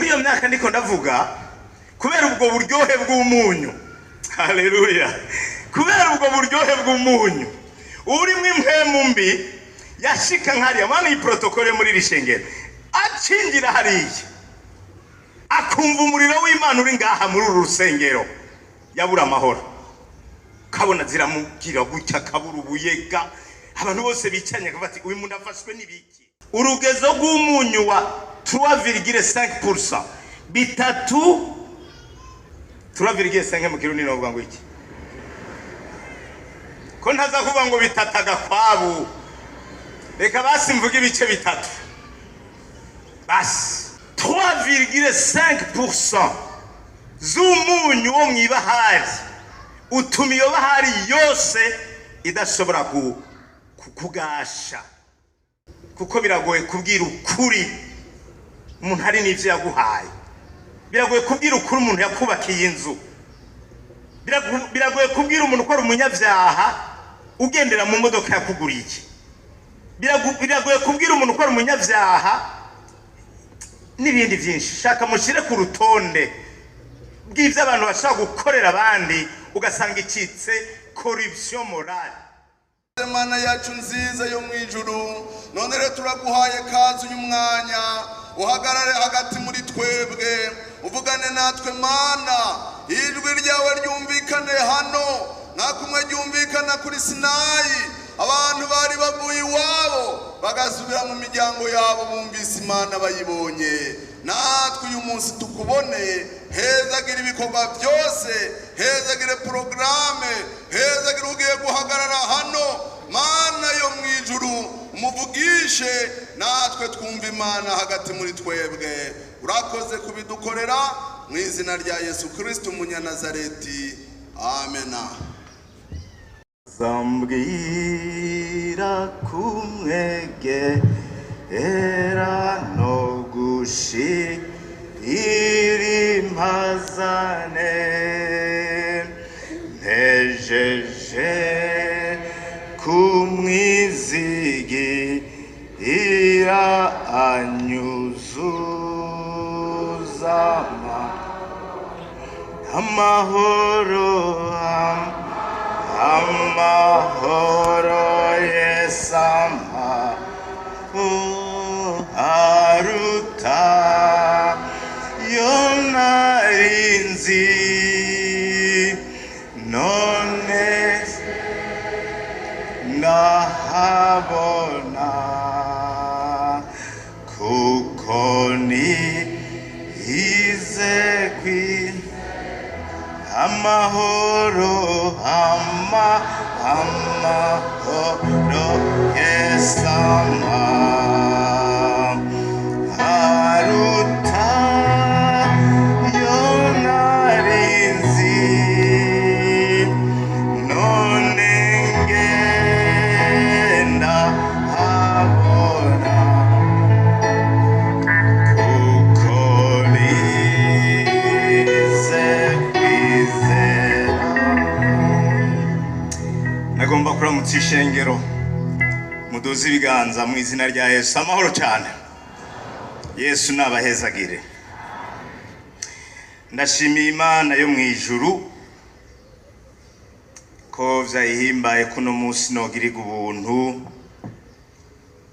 Muri iyo myaka ndiko ndavuga, kubera ubwo buryohe bw'umunyu, haleluya, kubera ubwo buryohe bw'umunyu urimo impwemu mbi, yashika nkariya mwana, iyi protocole muri iri shengero, acinjira hariya akumva umuriro w'Imana uri ngaha muri uru rusengero, yabura amahoro. Kabona ziramubwira gutya, akabura ubuyega. Abantu bose bicanye akavuga ati: "Uyu muntu afashwe n'ibiki?" Urugezo rw'umunyu wa 3,5%, bitatu, 3,5 mu Kirundi novuga ngo iki? Ko ntaza kuvuga ngo bitatu agakwabu, reka basi mvuge ibice bitatu basi. 3,5% z'umunyu wo mw'ibahari utuma iyo bahari yose idashobora kugasha, kuko biragoye kubwira ukuri umuntu hari n'ivyo yaguhaye, biragoye kubwira ukuri umuntu yakubakiye inzu, biragoye kubwira umuntu ko ari umunyabyaha ugendera mu modoka yakuguriye, biragoye kubwira umuntu ko ari umunyabyaha n'ibindi byinshi. Shaka mushyire ku rutonde bw'ibyo abantu bashobora gukorera abandi, ugasanga icitse corruption morale. Mana yacu nziza yo mu ijuru, none rero turaguhaye kazi uyu mwanya, uhagarare hagati muri twebwe, uvugane natwe. Mana, ijwi ryawe ryumvikane hano nka kumwe ryumvikana kuri Sinayi, abantu bari bavuye iwabo bagasubira mu miryango yabo bumvise Imana bayibonye. Natwe uyu munsi tukubone. Hezagira ibikorwa byose, hezagire porogaramu, hezagire ugiye guhagarara hano. Mana yo mu ijuru, umuvugishe, natwe twumva Imana hagati muri twebwe. Urakoze kubidukorera mu izina rya Yesu Kirisiti Umunyanazareti, amena. Zambwira kumwegera no gushira impazane, mpejeje kumwizigira, anyuzuzama amahoro, amahoro yesama aruta yo narinzi, none ndahabona, kuko ni ize kwi amahoro, amahoro yesama aruta yo narinzi, none ngenda habona, kuko nize kwizera. Nagomba kuramutsa ishengero, muduze ibiganza mu izina rya Yesu. Amahoro cyane, Yesu nabahezagire. Ndashimiye Imana yo mu ijuru ko vyayihimbaye kuno munsi nogirirwa ubuntu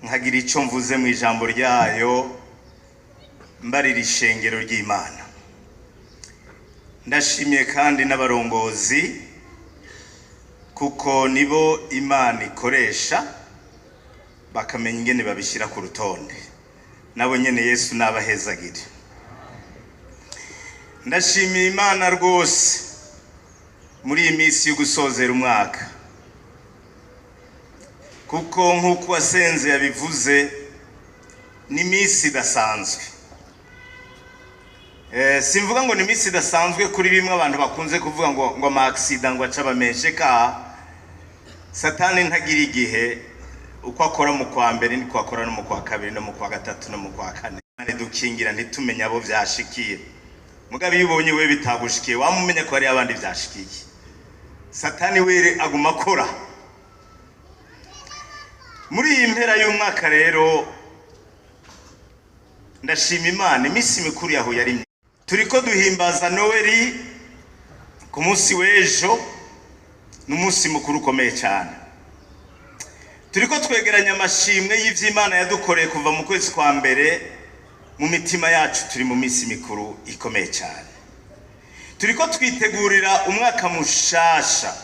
nkagira ico mvuze mu ijambo ryayo, mbarira ishengero ry'Imana. Ndashimiye kandi n'abarongozi, kuko nibo Imana ikoresha bakamenya ingene babishyira ku rutonde. Nabo nyene Yesu nabahezagire. Ndashimiye Imana rwose muri iyi minsi yo gusozera umwaka, kuko nk'uko wasenze yabivuze, ni iminsi idasanzwe. Simvuga ngo ni iminsi idasanzwe kuri bimwe abantu bakunze kuvuga ngo ama accident, ngo aca abameshe ka Satani. Ntagira igihe. Uko akora mu kwa mbere niko akora no mu kwa kabiri no mu kwa gatatu no mu kwa kane. Dukingira ntitumenye abo vyashikiye. Mugabe iyo ubonye we bitagushikiye, wamumenya ko hari abandi vyashikiye. Satani were aguma akora. Muri iyi mpera y'umwaka rero Ndashima Imana, iminsi mikuru yahuye ari myinshi. Turiko duhimbaza Noweli ku munsi w'ejo, ni umunsi mukuru ukomeye cyane. Turiko twegeranya amashimwe y'ivy'Imana yadukoreye kuva mu kwezi kwa mbere. Mu mitima yacu turi mu minsi mikuru ikomeye cyane. Turiko twitegurira umwaka mushasha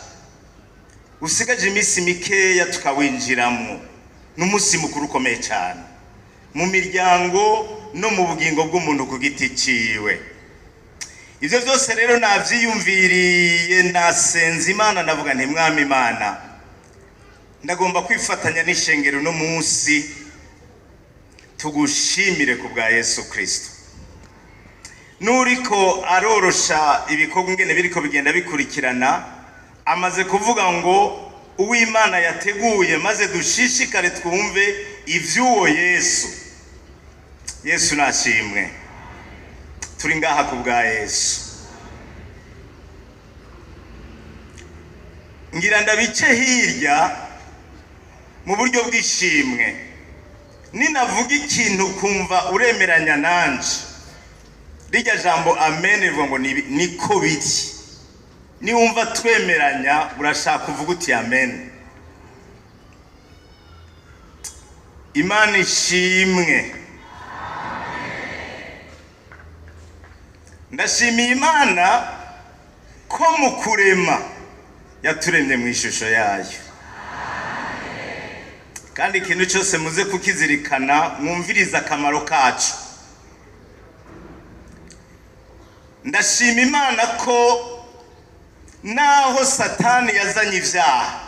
usigaje iminsi mikeya tukawinjiramwo. Ni umunsi mukuru ukomeye cyane mu miryango no mu bugingo bw'umuntu ku giti ciwe. Ivyo byose rero navyiyumviriye, nasenze Imana, ndavuga nti: "Mwami Imana, ndagomba kwifatanya n'ishengero uno munsi, tugushimire ku bwa Yesu Kristo." Nuriko arorosha ibikorwa ingene biriko bigenda bikurikirana, amaze kuvuga ngo uw'Imana yateguye, maze dushishikare twumve ivy'uwo Yesu. Yesu nashimwe. Turi ngaha ku bwa Yesu. Ngira ndabice hirya mu buryo bw'ishimwe. Ninavuga ikintu kumva uremeranya nanje, rirya jambo amen rivuga ngo niko biri. Niwumva twemeranya, urashaka uvuga uti amen. Imana ishimwe. Ndashimiye Imana ko mu kurema yaturemye mu ishusho yayo. Kandi ikintu cyose muze kukizirikana, mwumvirize akamaro kacu. Ndashima Imana ko naho Satani yazanye ibyaha,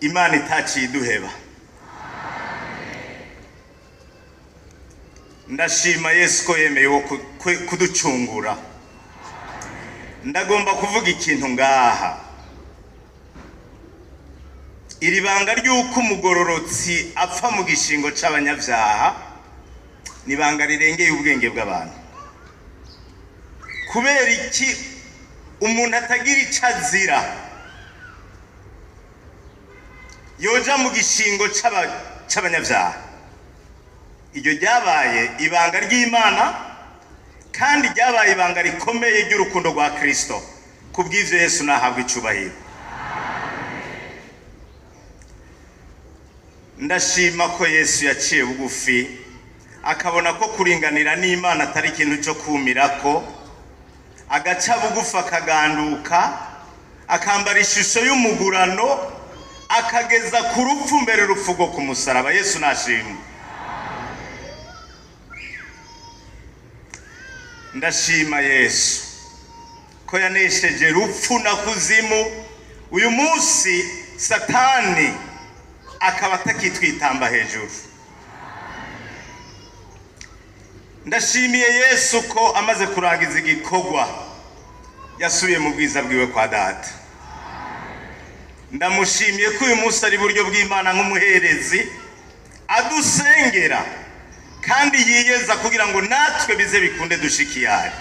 Imana itaciye iduheba. Ndashima Yesu ko yemeye wo kuducungura. Ndagomba kuvuga ikintu ngaha: iri banga ry'uko umugororotsi apfa mu gishingo c'abanyabyaha ni ibanga rirengeye ubwenge bw'abantu. Kubera iki umuntu atagira ico azira yoja mu gishingo c'abanyabyaha? Iryo ryabaye ibanga ry'Imana, kandi ryabaye ibanga rikomeye ry'urukundo rwa Kristo. Kubw'ivyo, Yesu nahabwa icubahiro. Ndashima ko Yesu yaciye bugufi, akabona ko kuringanira n'Imana atari ikintu cyo kumirako, agaca bugufi, akaganduka, akambara ishusho y'umugurano, akageza ku rupfu, mbere urupfu rwo ku musaraba. Yesu nashimwe. Ndashima Yesu ko yanesheje rupfu na kuzimu, uyu munsi Satani akaba atakitwitamba hejuru. Ndashimiye Yesu ko amaze kurangiza igikorwa yasubiye mu bwiza bwiwe kwa Data. Ndamushimiye ko uyu munsi ari buryo bw'Imana nk'umuherezi adusengera, kandi yiyeza kugira ngo natwe bize bikunde dushikiyari.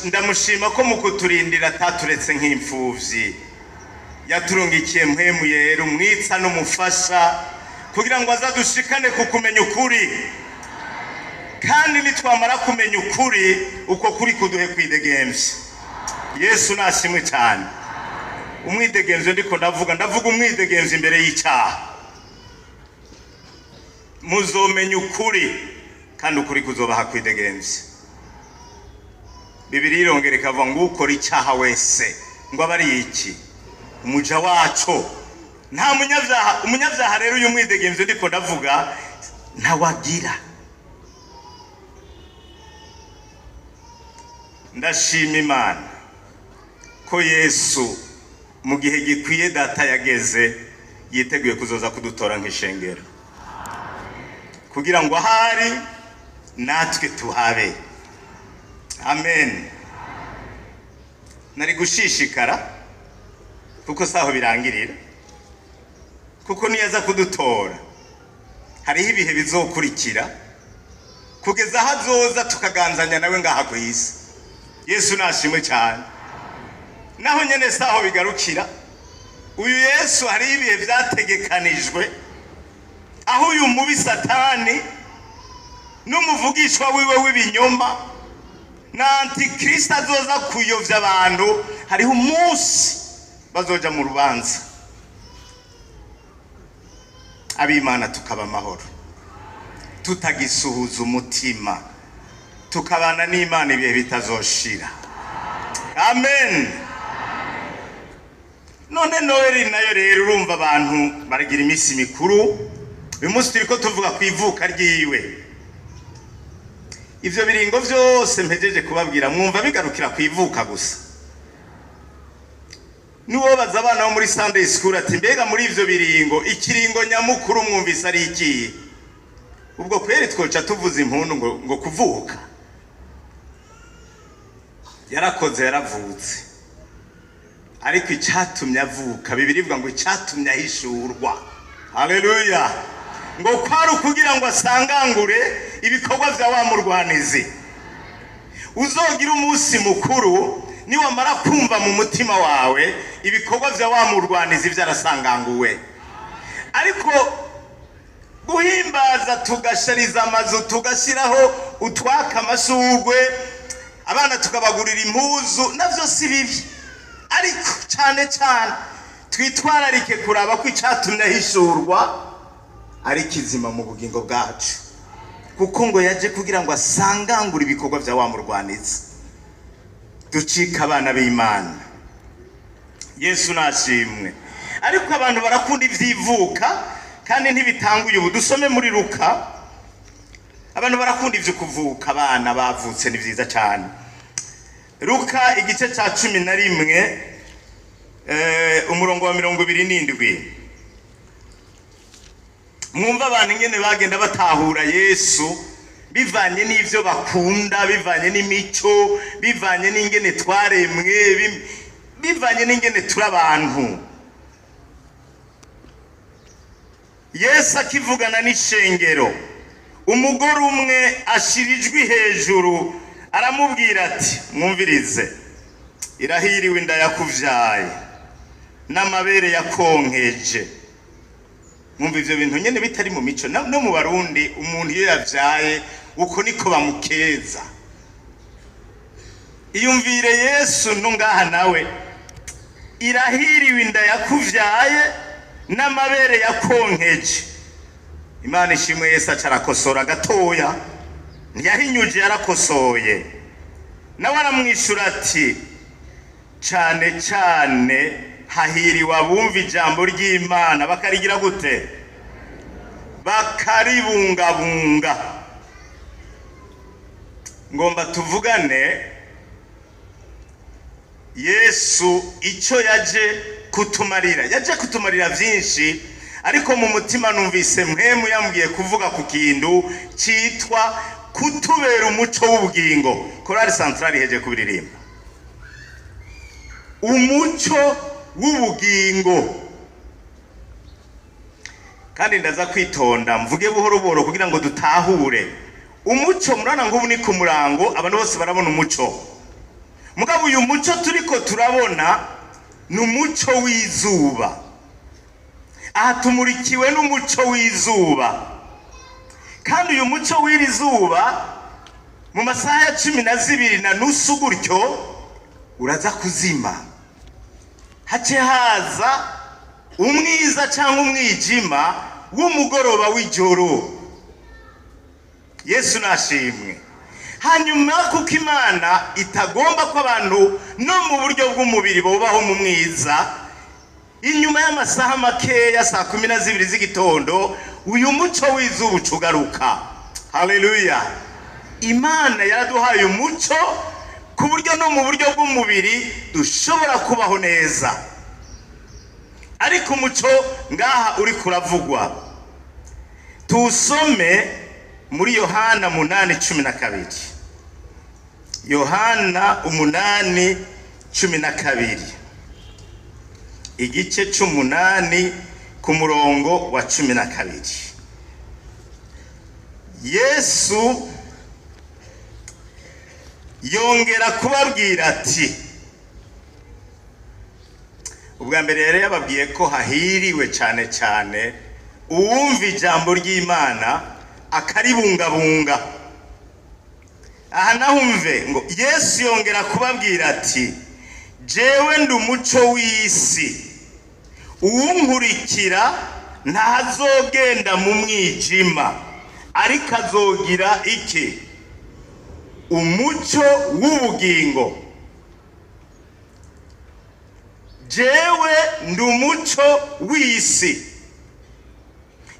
Ndamushima ko mu kuturindira ataturetse nk'imfuvyi, yaturungikiye Mpwemu Yera, umwitsa n'umufasha, kugira ngo azadushikane ku kumenya ukuri, kandi nitwamara kumenya ukuri, uko kuri kuduhe kwidegemvya. Yesu nashimwe cyane. Umwidegemvyo ndiko ndavuga, ndavuga umwidegemvyo imbere y'icyaha. Muzomenya ukuri, kandi ukuri kuzobaha kwidegemvya. Bibiri irongera ikavuga ngo ukora icyaha wese ngo aba ari iki? Umuja waco. Nta munyabyaha. Umunyabyaha rero, uyu mwidegemvyo ndiko ndavuga ntawagira. Ndashima Imana ko Yesu mu gihe gikwiye Data yageze yiteguye kuzoza kudutora nk'ishengero, kugira ngo ahari natwe tuhabe. Amen. Nari gushishikara, kuko saho birangirira, kuko niyaza kudutora hariho ibihe bizokurikira kugeza aho azoza tukaganzanya nawe ngaha ku isi. Yesu nashimwe cyane. Naho nyene saho bigarukira. Uyu Yesu hariho ibihe byategekanijwe. Aho uyu mubi Satani n'umuvugishwa wiwe w'ibinyoma na Antikristo azoza kuyovya abantu, hariho umunsi bazoja mu rubanza, ab'Imana tukaba amahoro, tutagisuhuza umutima, tukabana n'Imana ibihe bitazoshira. Amen. None Noheli nayo rero, urumva abantu baragira iminsi mikuru. Uyu munsi turiko tuvuga ku ivuka ryiwe. Ivyo biringo vyose mpejeje kubabwira, mwumva bigarukira ku ivuka gusa? Niwobaza abana bo muri Sunday school ati: "Mbega muri ivyo biringo, ikiringo nyamukuru mwumvise ari ikihe?" Ubwo kweri twoca tuvuza impundu ngo kuvuka yarakoze, yaravutse. Ariko icyatumye avuka, bibirivuga ngo icyatumye ahishurwa, haleluya, ngo kwari ukugira ngo asangangure ibikorwa bya wa murwanizi. Uzogira umunsi mukuru niwamara kumva mu mutima wawe ibikorwa bya wa murwanizi byarasanganguwe. Ariko guhimbaza, tugashariza amazu, tugashyiraho utwaka amashurwe, abana tukabagurira impuzu, navyo si bibi. Ariko cyane cyane twitwararike kuraba ko icyatumye ahishurwa ari kizima mu bugingo bwacu, kuko ngo yaje kugira ngo asangangure ibikorwa bya wa murwanizi, ducike abana b'Imana. Yesu nashimwe. Ariko abantu barakunda ivy'ivuka, kandi ntibitanguye ubu. Dusome muri Luka. Abantu barakunda ivyo kuvuka, abana bavutse ni vyiza cyane. Luka igice cya 11, umurongo wa 27. Mwumva abantu ingene bagenda batahura Yesu bivanye n'ivyo bakunda, bivanye n'imico, bivanye n'ingene twaremwe, bivanye n'ingene turi abantu. Yesu akivugana n'ishengero, umugore umwe ashira ijwi hejuru aramubwira ati: "Mwumvirize, irahiriwe inda yakuvyaye n'amabere yakonkeje." Mwumva ivyo bintu nyene bitari mu mico no mu Barundi? Umuntu iyo yavyaye, uko niko bamukeza. Iyumvire Yesu no ngaha nawe: "Irahiriwe inda yakuvyaye n'amabere yakonkeje." Imana ishimwe, Yesu aca arakosora gatoya, ntiyahinyuje, yarakosoye. Nawe aramwishura ati: "Cane cane hahiriwe abumva ijambo ry'Imana bakarigira gute? Bakaribungabunga." Ngomba tuvugane Yesu icyo yaje kutumarira. Yaje kutumarira byinshi, ariko mu mutima numvise Mpwemu yambwiye kuvuga ku kintu cyitwa kutubera umuco w'ubugingo. Korali Santarari iheje kubiririmba, umuco w'ubugingo. Kandi ndaza kwitonda, mvuge buhoro buhoro kugira ngo dutahure umuco. Murabona nk'ubu ni ku murango, abantu bose barabona umuco. Mugabo uyu muco turiko turabona ni umuco w'izuba. Aha tumurikiwe n'umuco w'izuba, kandi uyu muco w'iri zuba mu masaha ya 12:30 gutyo uraza kuzima, hace haza umwiza cyangwa umwijima w'umugoroba w'ijoro. Yesu nashimwe. Hanyuma kuko Imana itagomba ko abantu no mu buryo bw'umubiri bubaho mu mwiza, inyuma y'amasaha makeya, saa 12 z'igitondo, uyu muco w'izuba uca ugaruka. Haleluya! Imana yaraduhaye umuco ku buryo no mu buryo bw'umubiri dushobora kubaho neza. Ariko umuco ngaha uri kuravugwa, tuwusome muri Yohana 8:12. Yohana 8:12, igice c'umunani ku murongo wa 12. Yesu yongera kubabwira ati, ubwa mbere yari yababwiye ko hahiriwe cyane cyane Uwumva ijambo ry'Imana akaribungabunga. Aha nahumve ngo Yesu yongera kubabwira ati: "Jewe ndi umuco w'isi, uwunkurikira ntazogenda mu mwijima, ariko azogira iki? Umuco w'ubugingo." Jewe ndi umuco w'isi.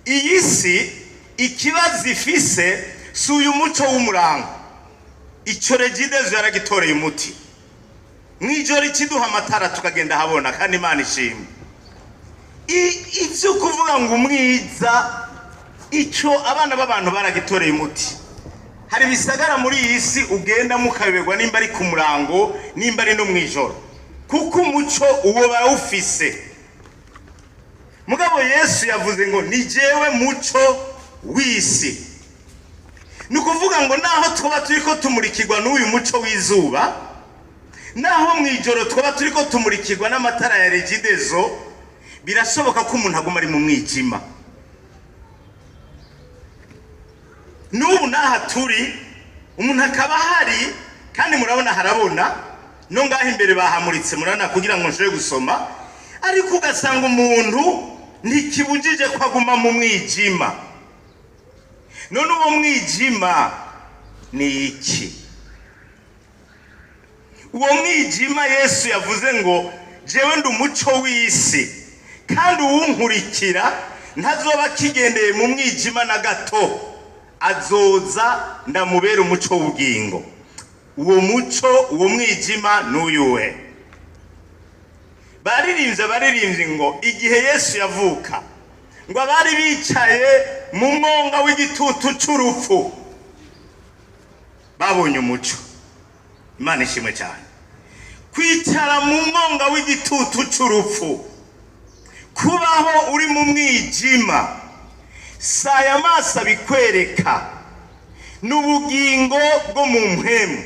Iyi si ikibazo ifise si uyu muco w'umurango. Icyo REGIDESO yaragitoreye umuti. Mw'ijoro ikiduha amatara tukagenda habona, kandi Imana ishimwe. Ivyo kuvuga ngo umwiza, ico abana b'abantu baragitoreye umuti. Hari ibisagara muri iyi si ugenda mukayoberwa nimba ari ku murango, nimba ari no mw'ijoro, kuko umuco uwo barawufise. Mugabo Yesu yavuze ngo: "Ni jewe muco w'isi." Ni ukuvuga ngo naho twaba turiko tumurikirwa n'uyu muco w'izuba, naho mw'ijoro twaba turiko tumurikirwa n'amatara ya REGIDESO, birashoboka ko umuntu aguma ari mu mwijima. N'ubu n'aha turi umuntu akaba ahari, kandi murabona harabona, no ngaho imbere bahamuritse murabona kugira ngo nshobore gusoma, ariko ugasanga umuntu ntikibujije ko aguma mu mwijima. None uwo mwijima ni iki? Uwo mwijima Yesu yavuze ngo: "Jewe ndi umuco w'isi, kandi uwunkurikira ntazoba akigendeye mu mwijima na gato, azoza ndamubera umuco w'ubugingo." Uwo muco, uwo mwijima n'uyuhe? Baririmbye ngo igihe Yesu yavuka, ngo abari bicaye mu mwonga w'igitutu c'urupfu babonye umuco. Imana ishimwe cyane. Kwicara mu mwonga w'igitutu c'urupfu, kubaho uri mu mwijima, saya amaso abikwereka, n'ubugingo bwo mu mpwemu.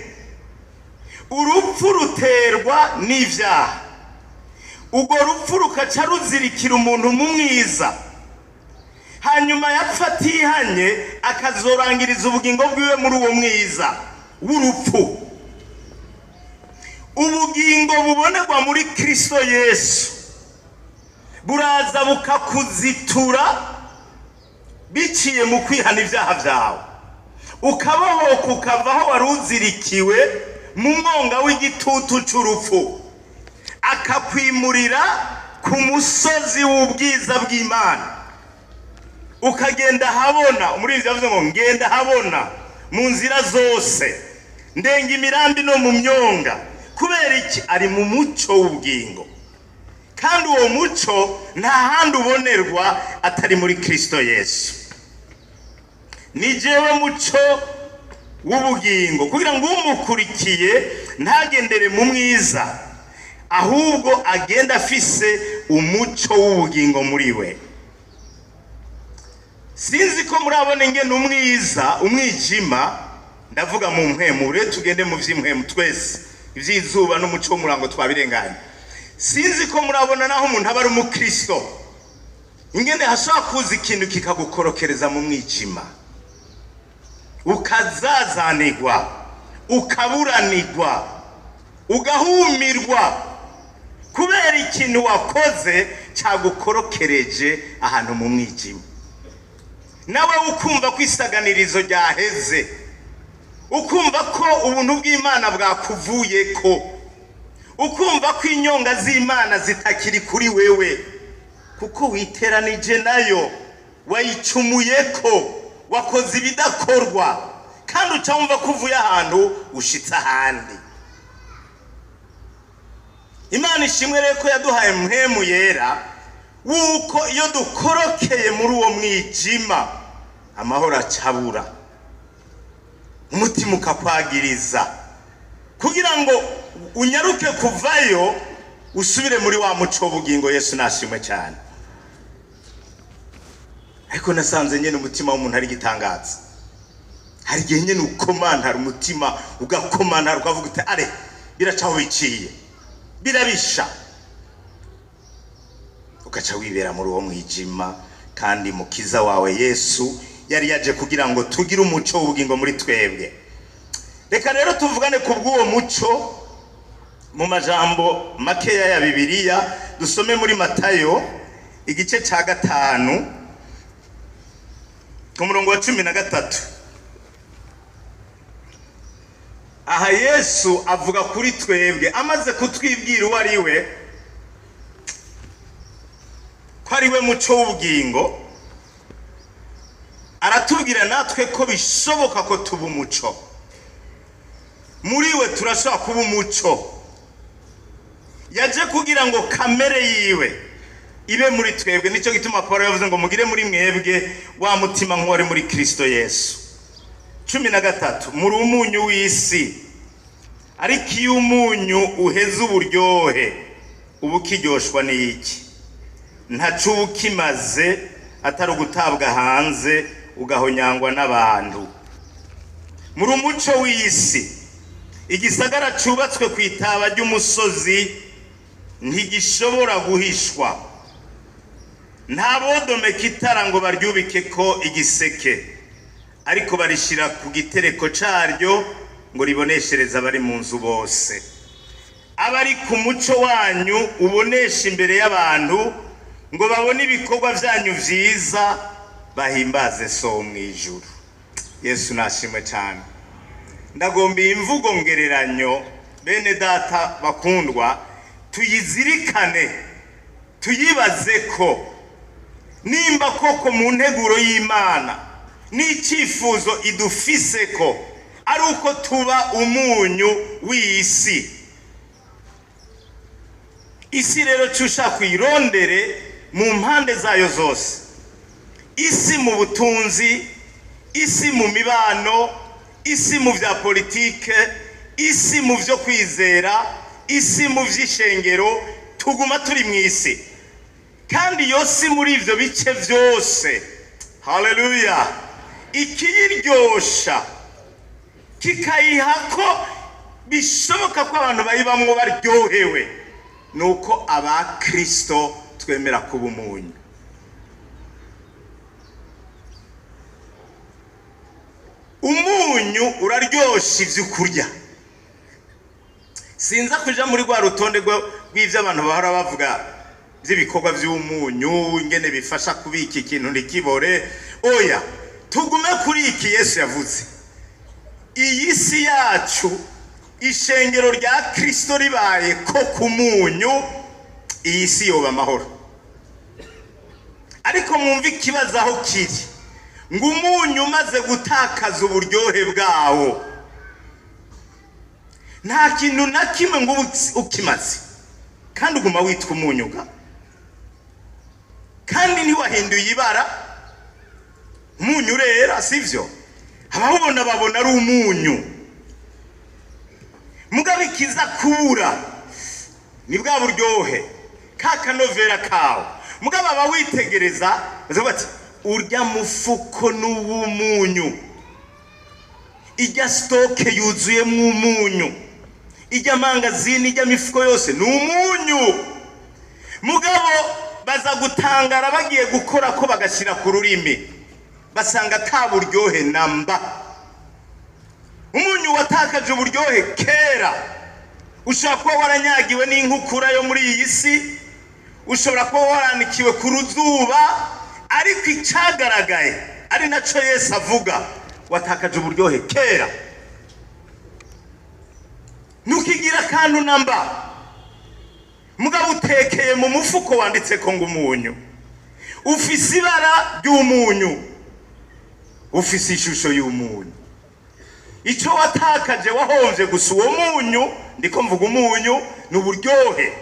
Urupfu ruterwa n'ivyaha, urwo rupfu rukaca ruzirikira umuntu mu mwiza, hanyuma yapfa atihanye akazorangiriza ubugingo bwiwe muri uwo mwiza w'urupfu. Ubugingo bubonerwa muri Kristo Yesu buraza bukakuzitura biciye mu kwihana ibyaha byawe, ukabohoka ukava aho wari uzirikiwe mu mwonga w'igitutu c'urupfu, akakwimurira ku musozi w'ubwiza bw'Imana, ukagenda habona. Umurinzi yavuze ngo: "Ngenda habona mu nzira zose, ndenga imirambi no mu myonga." Kubera iki? Ari mu muco w'ubugingo, kandi uwo muco nta handi ubonerwa atari muri Kristo Yesu. Ni jewe muco w'ubugingo, kugira ngo umukurikiye ntagendere mu mwiza, ahubwo agenda afise umuco w'ubugingo muri we. Sinzi ko murabona ingene umwiza, umwijima, ndavuga mu mpwemu, rero tugende mu vy'impwemu twese, ivy'izuba n'umuco w'umurango twabirenganye. Sinzi ko murabona naho umuntu aba ari umukristo, ingene hashobora kuza ikintu kikagukorokereza mu mwijima, ukazazanirwa, ukaburanirwa, ugahumirwa kubera ikintu wakoze cyagukorokereje ahantu mu mwijima. Nawe ukumva ko isaganirizo ryaheze, ukumva ko ubuntu bw'Imana bwakuvuyeko, ukumva ko inyonga z'Imana zitakiri kuri wewe, kuko witeranije nayo, wayicumuyeko, wakoze ibidakorwa, kandi uca wumva ko uvuye ahantu ushitse ahandi. Imana ishimwe rero ko yaduhaye mpwemu yera, wuko iyo dukorokeye muri uwo mwijima amahoro acabura, umutima ukakwagiriza, kugira ngo unyaruke kuvayo usubire muri wa muco w'ubugingo. Yesu nashimwe cyane. Ariko nasanze nyene umutima w'umuntu ari igitangaza. Hari igihe nyene ukomantara umutima, ugakomantara ukavuga uti: "Are biracaho biciye, birabisha." Ugaca wibera muri uwo mwijima. Kandi mukiza wawe Yesu yari yaje kugira ngo tugire umuco w'ubugingo muri twebwe. Reka rero tuvugane ku bw'uwo muco mu majambo makeya ya Bibiliya. Dusome muri Matayo igice cya 5 ku murongo wa 13. Aha Yesu avuga kuri twebwe amaze kutwibwira uwo ari we, ko ari we muco w'ubugingo. Aratubwira natwe ko bishoboka ko tuba umuco muri we, turashobora kuba umuco. Yaje kugira ngo kamere yiwe ibe muri twebwe. Nicyo gituma Paul yavuze ngo mugire muri mwebwe wa mutima nk'uwari muri Kristo Yesu. 13: muri umunyu w'isi, ariko iyo umunyu uheze uburyohe, uba ukiryoshwa n'iki? Ntaco uba ukimaze atari ugutabwa hanze ugahonyangwa n'abantu. Muri umuco w'isi. Igisagara cubatswe ku itaba ry'umusozi ntigishobora guhishwa. Nta bodomeka itara ngo baryubike ko igiseke, ariko barishira ku gitereko caryo ngo riboneshereze abari mu nzu bose. Abari ku muco wanyu ubonesha imbere y'abantu, ngo babone ibikorwa byanyu vyiza, bahimbaze So mu ijuru. Yesu nashimwe cyane. Ndagomba iyi mvugo ngereranyo, bene data bakundwa, tuyizirikane, tuyibaze ko nimba koko mu nteguro y'Imana n'icyifuzo idufise ko ari uko tuba umunyu w'isi. Isi rero ushaka uyirondere mu mpande zayo zose: isi mu butunzi, isi mu mibano, isi mu bya politike, isi mu byo kwizera, isi mu by'ishengero. Tuguma turi mu isi, kandi iyo si muri ibyo bice byose, haleluya, ikiyiryosha kikayiha ko bishoboka ko abantu bayibamwo baryohewe, ni uko abakristo twemera kuba umunyu. Umunyu uraryosha ibyo kurya. Sinza kuja muri rwa rutonde rw'ibyo abantu bahora bavuga by'ibikorwa by'umunyu, ingene bifasha kubika ikintu ntikibore. Oya, tugume kuri iki Yesu yavuze. Iyi si yacu, ishengero rya Kristo ribaye ko ku munyu, iyi si yoba amahoro. Ariko mwumve ikibazo aho kiri: ngo umunyu umaze gutakaza uburyohe bwawo, nta kintu na kimwe ngo ube ukimaze, kandi uguma witwa umunyu ga, kandi ntiwahinduye ibara. Umunyu urera, sivyo? Abawubona babona ari umunyu. Mugabo ikiza kubura ni bwa buryohe, ka kanovera kawe. Mugabo abawitegereza bazavuga bati: urya mufuko n'uw'umunyu, ijya stock yuzuyemo umunyu, ijya mangazini, ijya mifuko yose ni umunyu. Mugabo baza gutangara bagiye gukora ko bagashyira ku rurimi, basanga ata buryohe namba. Umunyu watakaje uburyohe kera. Ushobora kuba waranyagiwe n'inkukura yo muri iyi si, ushobora kuba waranikiwe ku ruzuba, ariko icyagaragaye, ari nacyo Yesu avuga, watakaje uburyohe kera, ntukigira akantu namba. Mugabo utekeye mu mufuko wanditse ko ngo umunyu, ufise ibara ry'umunyu, ufise ishusho y'umunyu. Icyo watakaje, wahomvye gusa uwo munyu, ndiko mvuga umunyu, ni uburyohe.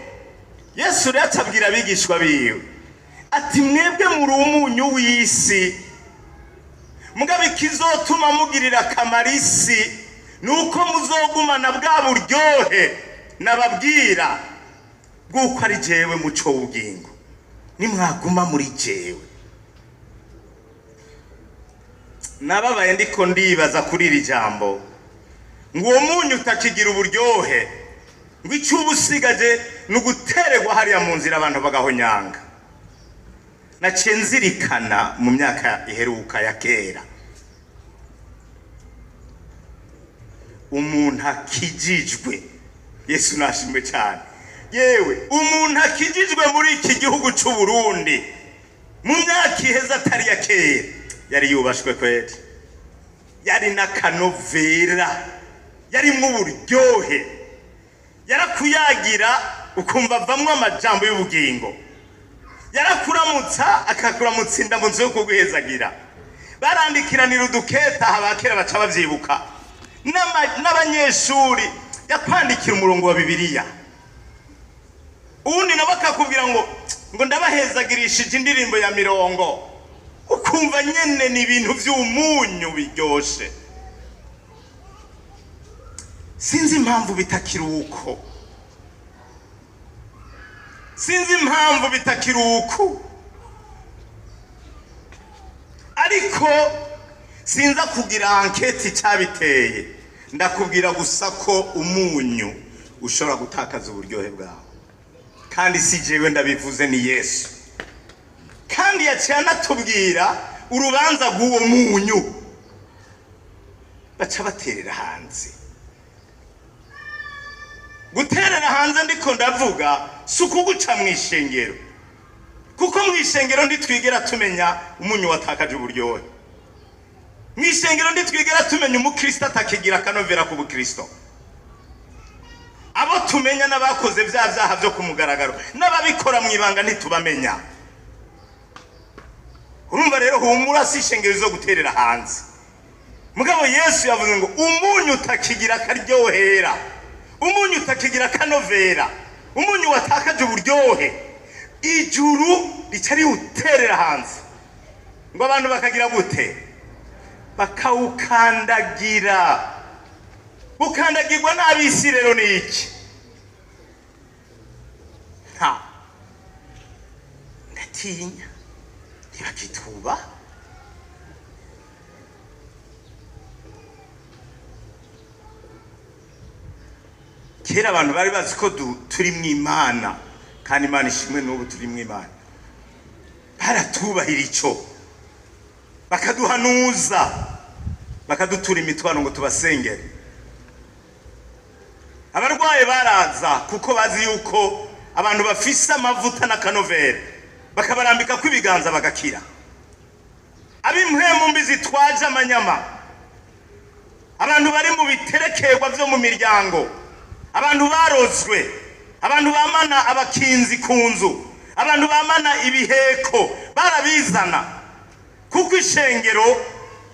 Yesu rero atabwira abigishwa biwe ati: mwebwe muri umunyu w'isi, mugabo ikizotuma mugirira akamaro isi ni uko muzogumana bwa buryohe nababwira bw'uko ari jewe muco w'ubugingo, nimwaguma muri jewe. Nababaye ndiko ndibaza kuri iri jambo ngo uwo munyu utakigira uburyohe, ngo icyo uba usigaje ni ugutererwa hariya mu nzira, abantu bagahonyanga. Naciye nzirikana mu myaka iheruka ya kera, umuntu akijijwe, Yesu nashimwe cyane. Yewe, umuntu akijijwe muri iki gihugu cy'u Burundi mu myaka iheze atari ya kera, yari yubashwe kweri, yari n'akanovera, yarimwo uburyohe, yarakuyagira ukumva avamwo amajambo y'ubugingo, yarakuramutsa akakuramutsa indamutso yo kuguhezagira. Barandikiranira uduketa, abakera baca bavyibuka. N'abanyeshuri yakwandikira umurongo wa Bibiliya, uwundi nawe akakubwira ngo ndabahezagirishije indirimbo ya mirongo, ukumva nyene ni ibintu vy'umunyu biryoshe. Sinzi impamvu bitakiri uko, sinzi impamvu bitakiri uko, ariko sinza kugira enquête icyabiteye. Ndakubwira gusa ko umunyu ushobora gutakaza uburyohe bwawe, kandi si jewe ndabivuze, ni Yesu. Kandi yaciye anatubwira urubanza rw'uwo munyu baca baterera hanze. Guterera hanze ndiko ndavuga si ukuguca mu ishengero, kuko mu ishengero ntitwigera tumenya umunyu watakaje uburyohe. Mu ishengero ntitwigera tumenya umukristo atakigira akanovera ku bukristo. Abo tumenya n'abakoze bya byaha byo ku mugaragaro, n'ababikora mu ibanga ntitubamenya. Urumva rero, humura, si ishengero zo guterera hanze. Mugabo Yesu yavuze ngo umunyu utakigira akaryohera, umunyu utakigira akanovera, umunyu watakaje uburyohe, ijuru rica riwuterera hanze, ngo abantu bakagira gute? Bakawukandagira. Gukandagirwa n'ab'isi rero ni iki? Nta ndatinya ntibakituba. Kera abantu bari bazi ko turi mu Imana, kandi Imana ishimwe, n'ubu turi mu Imana. Baratubahira ico, bakaduhanuza, bakadutura imitwaro ngo tubasengere. Abarwaye baraza, kuko bazi yuko abantu bafise amavuta n'akanovera, bakabarambika ko ibiganza bagakira. Ab'impwemu mbi zitwaje amanyama, abantu bari mu biterekerwa byo mu miryango, abantu barozwe, abantu bamana abakinzi ku nzu, abantu bamana ibiheko, barabizana kuko ishengero,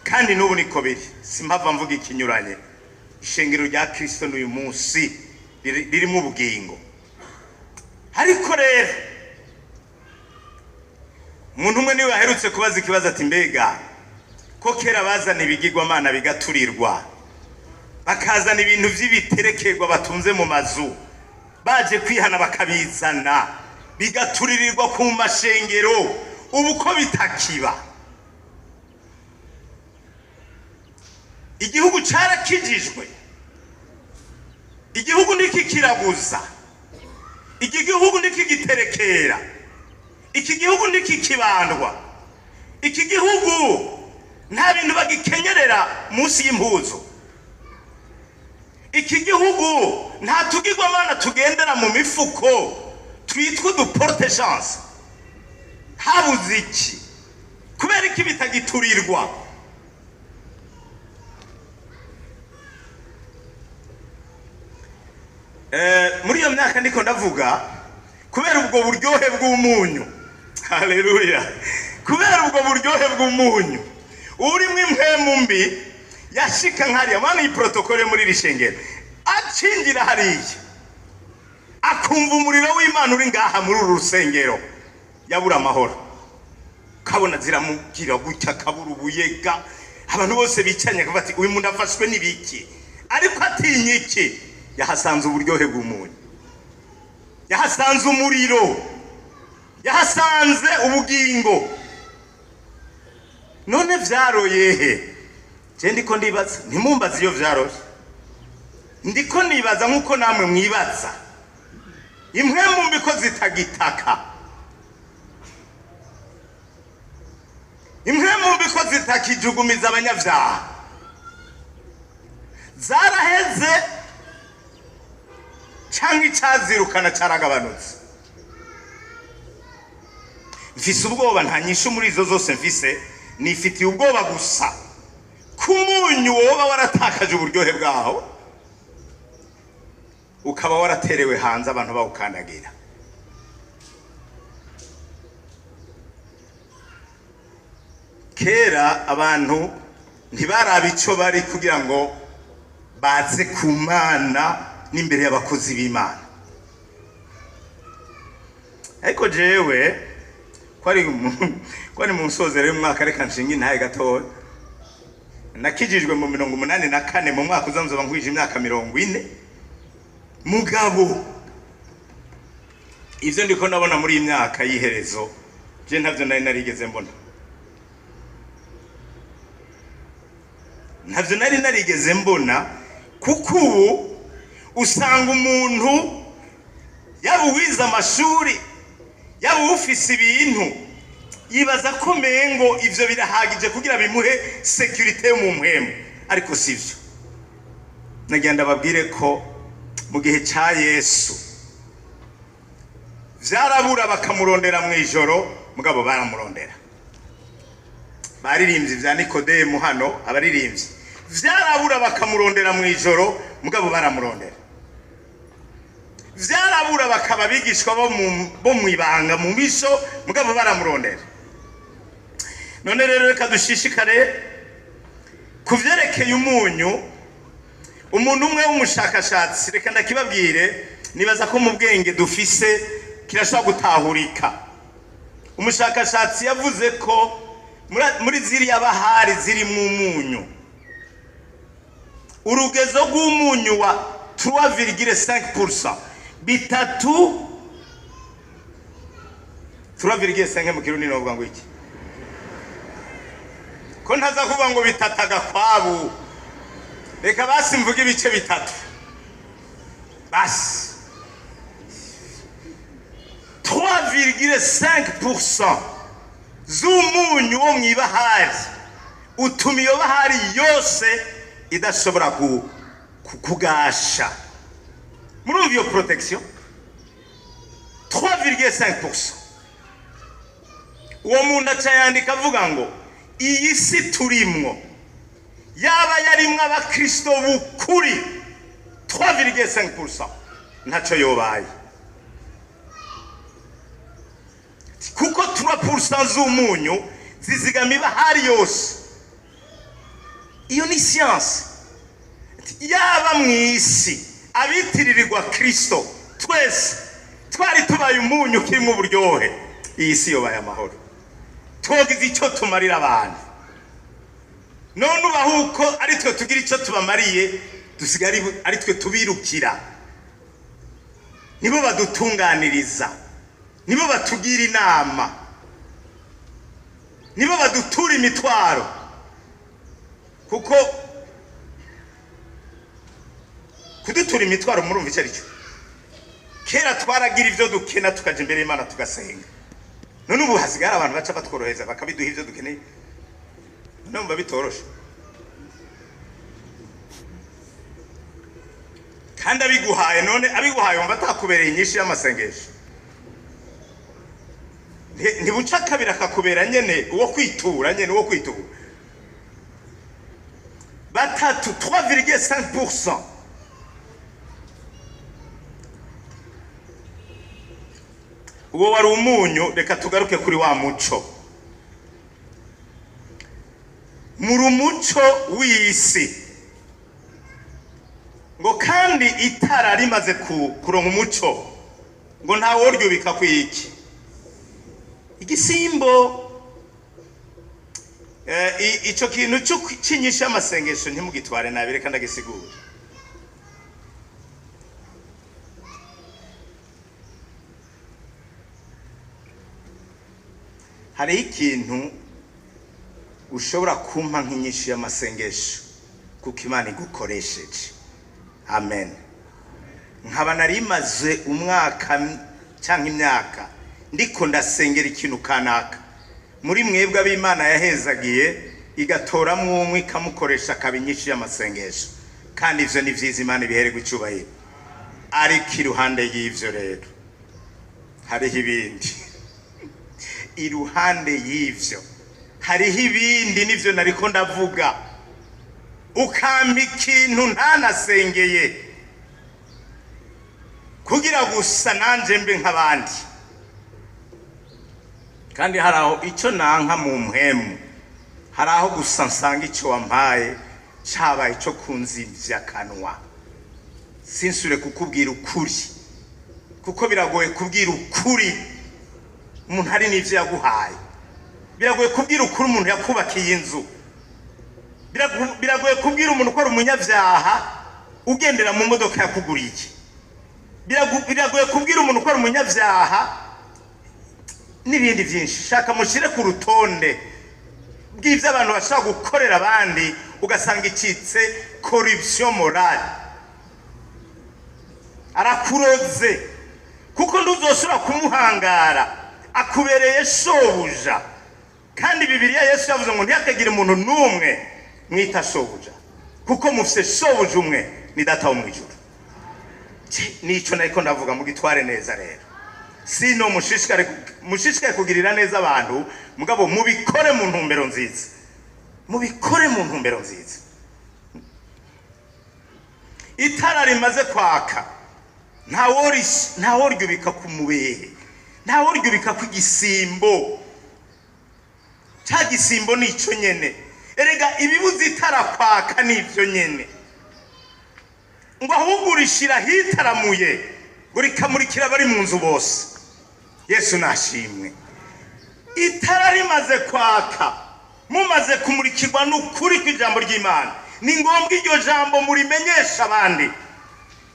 kandi n'ubu niko biri, simpava mvuga ikinyuranye, ishengero rya Kristo n'uyu munsi ririmo ubugingo. Ariko rero umuntu umwe niwe aherutse kubaza ikibazo ati: "Mbega ko kera bazana ibigirwamana bigaturirwa, bakazana ibintu vy'ibiterekerwa batunze mu mazu, baje kwihana bakabizana bigaturirirwa ku mashengero, ubu ko bitakiba? Igihugu carakijijwe, igihugu ntikikiraguza, iki gihugu ntikigiterekera, iki gihugu ntikikibandwa, iki gihugu nta bintu bagikenyerera munsi y'impuzu, iki gihugu nta tugirwamana tugendera mu mifuko twitwa udu porte-chance, habuze iki? Kubera iki bitagiturirwa?" Muri iyo myaka ndiko ndavuga, kubera ubwo buryohe bw'umunyu, haleluya, kubera ubwo buryohe bw'umunyu, urimo impwemu mbi yashika nkariya mwana, iyi protocole muri iri shengero, acinjira hariya akumva umuriro w'Imana uri ngaha muri uru rusengero, yabura amahoro. Kabona ziramubwira gutya, akabura ubuyega. Abantu bose bicanye akavuga ati: "Uyu muntu afashwe n'ibiki?" Ariko atinya iki? Yahasanze uburyohe bw'umunyu, yahasanze umuriro, yahasanze ubugingo. None vyaroye he? Je ndiko ndibaza, ntimumbaze iyo vyaroye, ndiko nibaza nk'uko namwe mwibaza. Impwemu mbi ko zitagitaka. Impwemu mbi ko zitakijugumiza abanyabyaha, zaraheze cyangwa icyazirukana cyaragabanutse? Mfise ubwoba, nta nyishu muri izo zose mfise. Nifitiye ubwoba gusa ku munyu woba waratakaje uburyohe bwawo, ukaba waraterewe hanze, abantu bawukandagira. Kera abantu ntibaraba icyo bari kugira ngo baze ku Mana n'imbere y'abakozi b'Imana. Ariko jewe ko ari mu nsozero y'umwaka, reka nshinga intahe gatoya. Nakijijwe mu 84. Mu mwaka uza nzoba nkwije imyaka 40. Mugabo ivyo ndiko ndabona muri iyi myaka y'iherezo, je ntavyo nari narigeze mbona, ntavyo nari narigeze mbona, kuko ubu usanga umuntu, yaba uwize amashuri, yaba ufise ibintu, yibaza ko mengo ivyo birahagije kugira bimuhe sécurité yo mu mpwemu, ariko sivyo. Nagira ndababwire ko mu gihe ca Yesu vyarabura bakamurondera mu ijoro, mugabo baramurondera. Baririmbyi vya Nikodemu hano, abaririmbyi, vyarabura bakamurondera mu ijoro, mugabo baramurondera. Vyarabura bakaba abigishwa bo mu ibanga, mu misho, mugabo baramurondera. None rero reka dushishikare ku vyerekeye umunyu. Umuntu umwe w'umushakashatsi, reka ndakibabwire, nibaza ko mu bwenge dufise kirashobora gutahurika. Umushakashatsi yavuze ko muri ziriya bahari zirimo umunyu, urugezo rw'umunyu wa 3,5%, bitatu, 3,5 mu Kirundi novuga ngo iki, ko ntaza kuvuga ngo bitatu agakwabu? Reka basi mvuge ibice bitatu basi. 3,5% z'umunyu wo mw'ibahari utuma iyo bahari yose idashobora kugasha. Murumva iyo protection? 3,5%. Uwo muntu aca yandika avuga ngo iyi si turimwo, yaba yarimwo abakristo b'ukuri 3,5%, ntaco yobaye, kuko 3% z'umunyu zizigama ibahari yose. Iyo ni science. Yaba mu isi abitiririrwa Kristo twese twari tubaye umunyu kirimo uburyohe, iyi si yobaye amahoro, twogize icyo tumarira abantu. None ubaho uko ari twe tugira icyo tubamariye, dusigaye ari twe tubirukira, nibo badutunganiriza, nibo batugira inama, nibo badutura imitwaro, kuko kudutura imitwaro, murumva icyo ari cyo? Kera twaragira ibyo dukena, tukaja imbere y'Imana tugasenga. None ubu hasigaye hari abantu baca batworohereza, bakabiduha ibyo dukeneye. None mba bitoroshe? Kandi abiguhaye, none abiguhaye wumva atakubereye inyinshi y'amasengesho? Ntibuca kabiri akakubera nyene uwo kwitura, nyene uwo kwitura. Batatu, 3,5%. Uwo wari umunyu. Reka tugaruke kuri wa muco. Muri umuco w'isi. Ngo kandi itara rimaze kuronka umuco, ngo ntaworyubika kwiki igisimbo. Ico kintu c'inyishu y'amasengesho ntimugitware nabi, reka ndagisigura. Hariho ikintu ushobora kumpa nk'inyishu y'amasengesho kuko Imana igukoresheje, amen, nkaba nari maze umwaka cyangwa imyaka ndiko ndasengera ikintu kanaka. Muri mwebwe ab'Imana yahezagiye igatoramwo umwe ikamukoresha akaba inyinshi y'amasengesho, kandi ivyo ni vyiza, Imana ibihererwe icubahiro. Ariko iruhande y'ivyo rero hariho ibindi, iruhande y'ivyo hariho ibindi, nivyo nariko ndavuga. Ukampa ikintu ntanasengeye kugira gusa nanje mbe nk'abandi, kandi hari aho icyo nanka mu mpwemu, hari aho gusa nsanga icyo wampaye cabaye ico kunzivya akanwa, sinsure kukubwira ukuri, kuko biragoye kubwira ukuri umuntu hari n'ivyo yaguhaye. Biragoye kubwira ukuri umuntu yakubakiye inzu. Biragoye kubwira umuntu ko ari umunyabyaha ugendera mu modoka yakuguriye. Biragoye kubwira umuntu ko ari umunyabyaha n'ibindi byinshi. Shaka mushyire ku rutonde bw'ibyo abantu bashobora gukorera abandi, ugasanga icitse corruption morale. Arakuroze kuko ntuzoshobora kumuhangara, akubereye shobuja. Kandi Bibiliya Yesu yavuze ngo ntihakagire umuntu n'umwe mwita shobuja, kuko mufise shobuja umwe, ni Data wo mu ijuru. Nico nariko ndavuga, mugitware neza rero. Sino mushishikare kugirira neza abantu, mugabo mubikore mu ntumbero nziza, mubikore mu ntumbero nziza. Itara rimaze kwaka ntaworyubika ku mubehe, ntaworyubika ku gisimbo. Ca gisimbo nico nyene. Erega ibibuza itara kwaka nivyo nyene, ngo ahubwo urishira hitaramuye ngo rikamurikira abari mu nzu bose. Yesu nashimwe. Itara rimaze kwaka, mumaze kumurikirwa n'ukuri kw'ijambo ry'Imana, ni ngombwa iryo jambo murimenyesha abandi,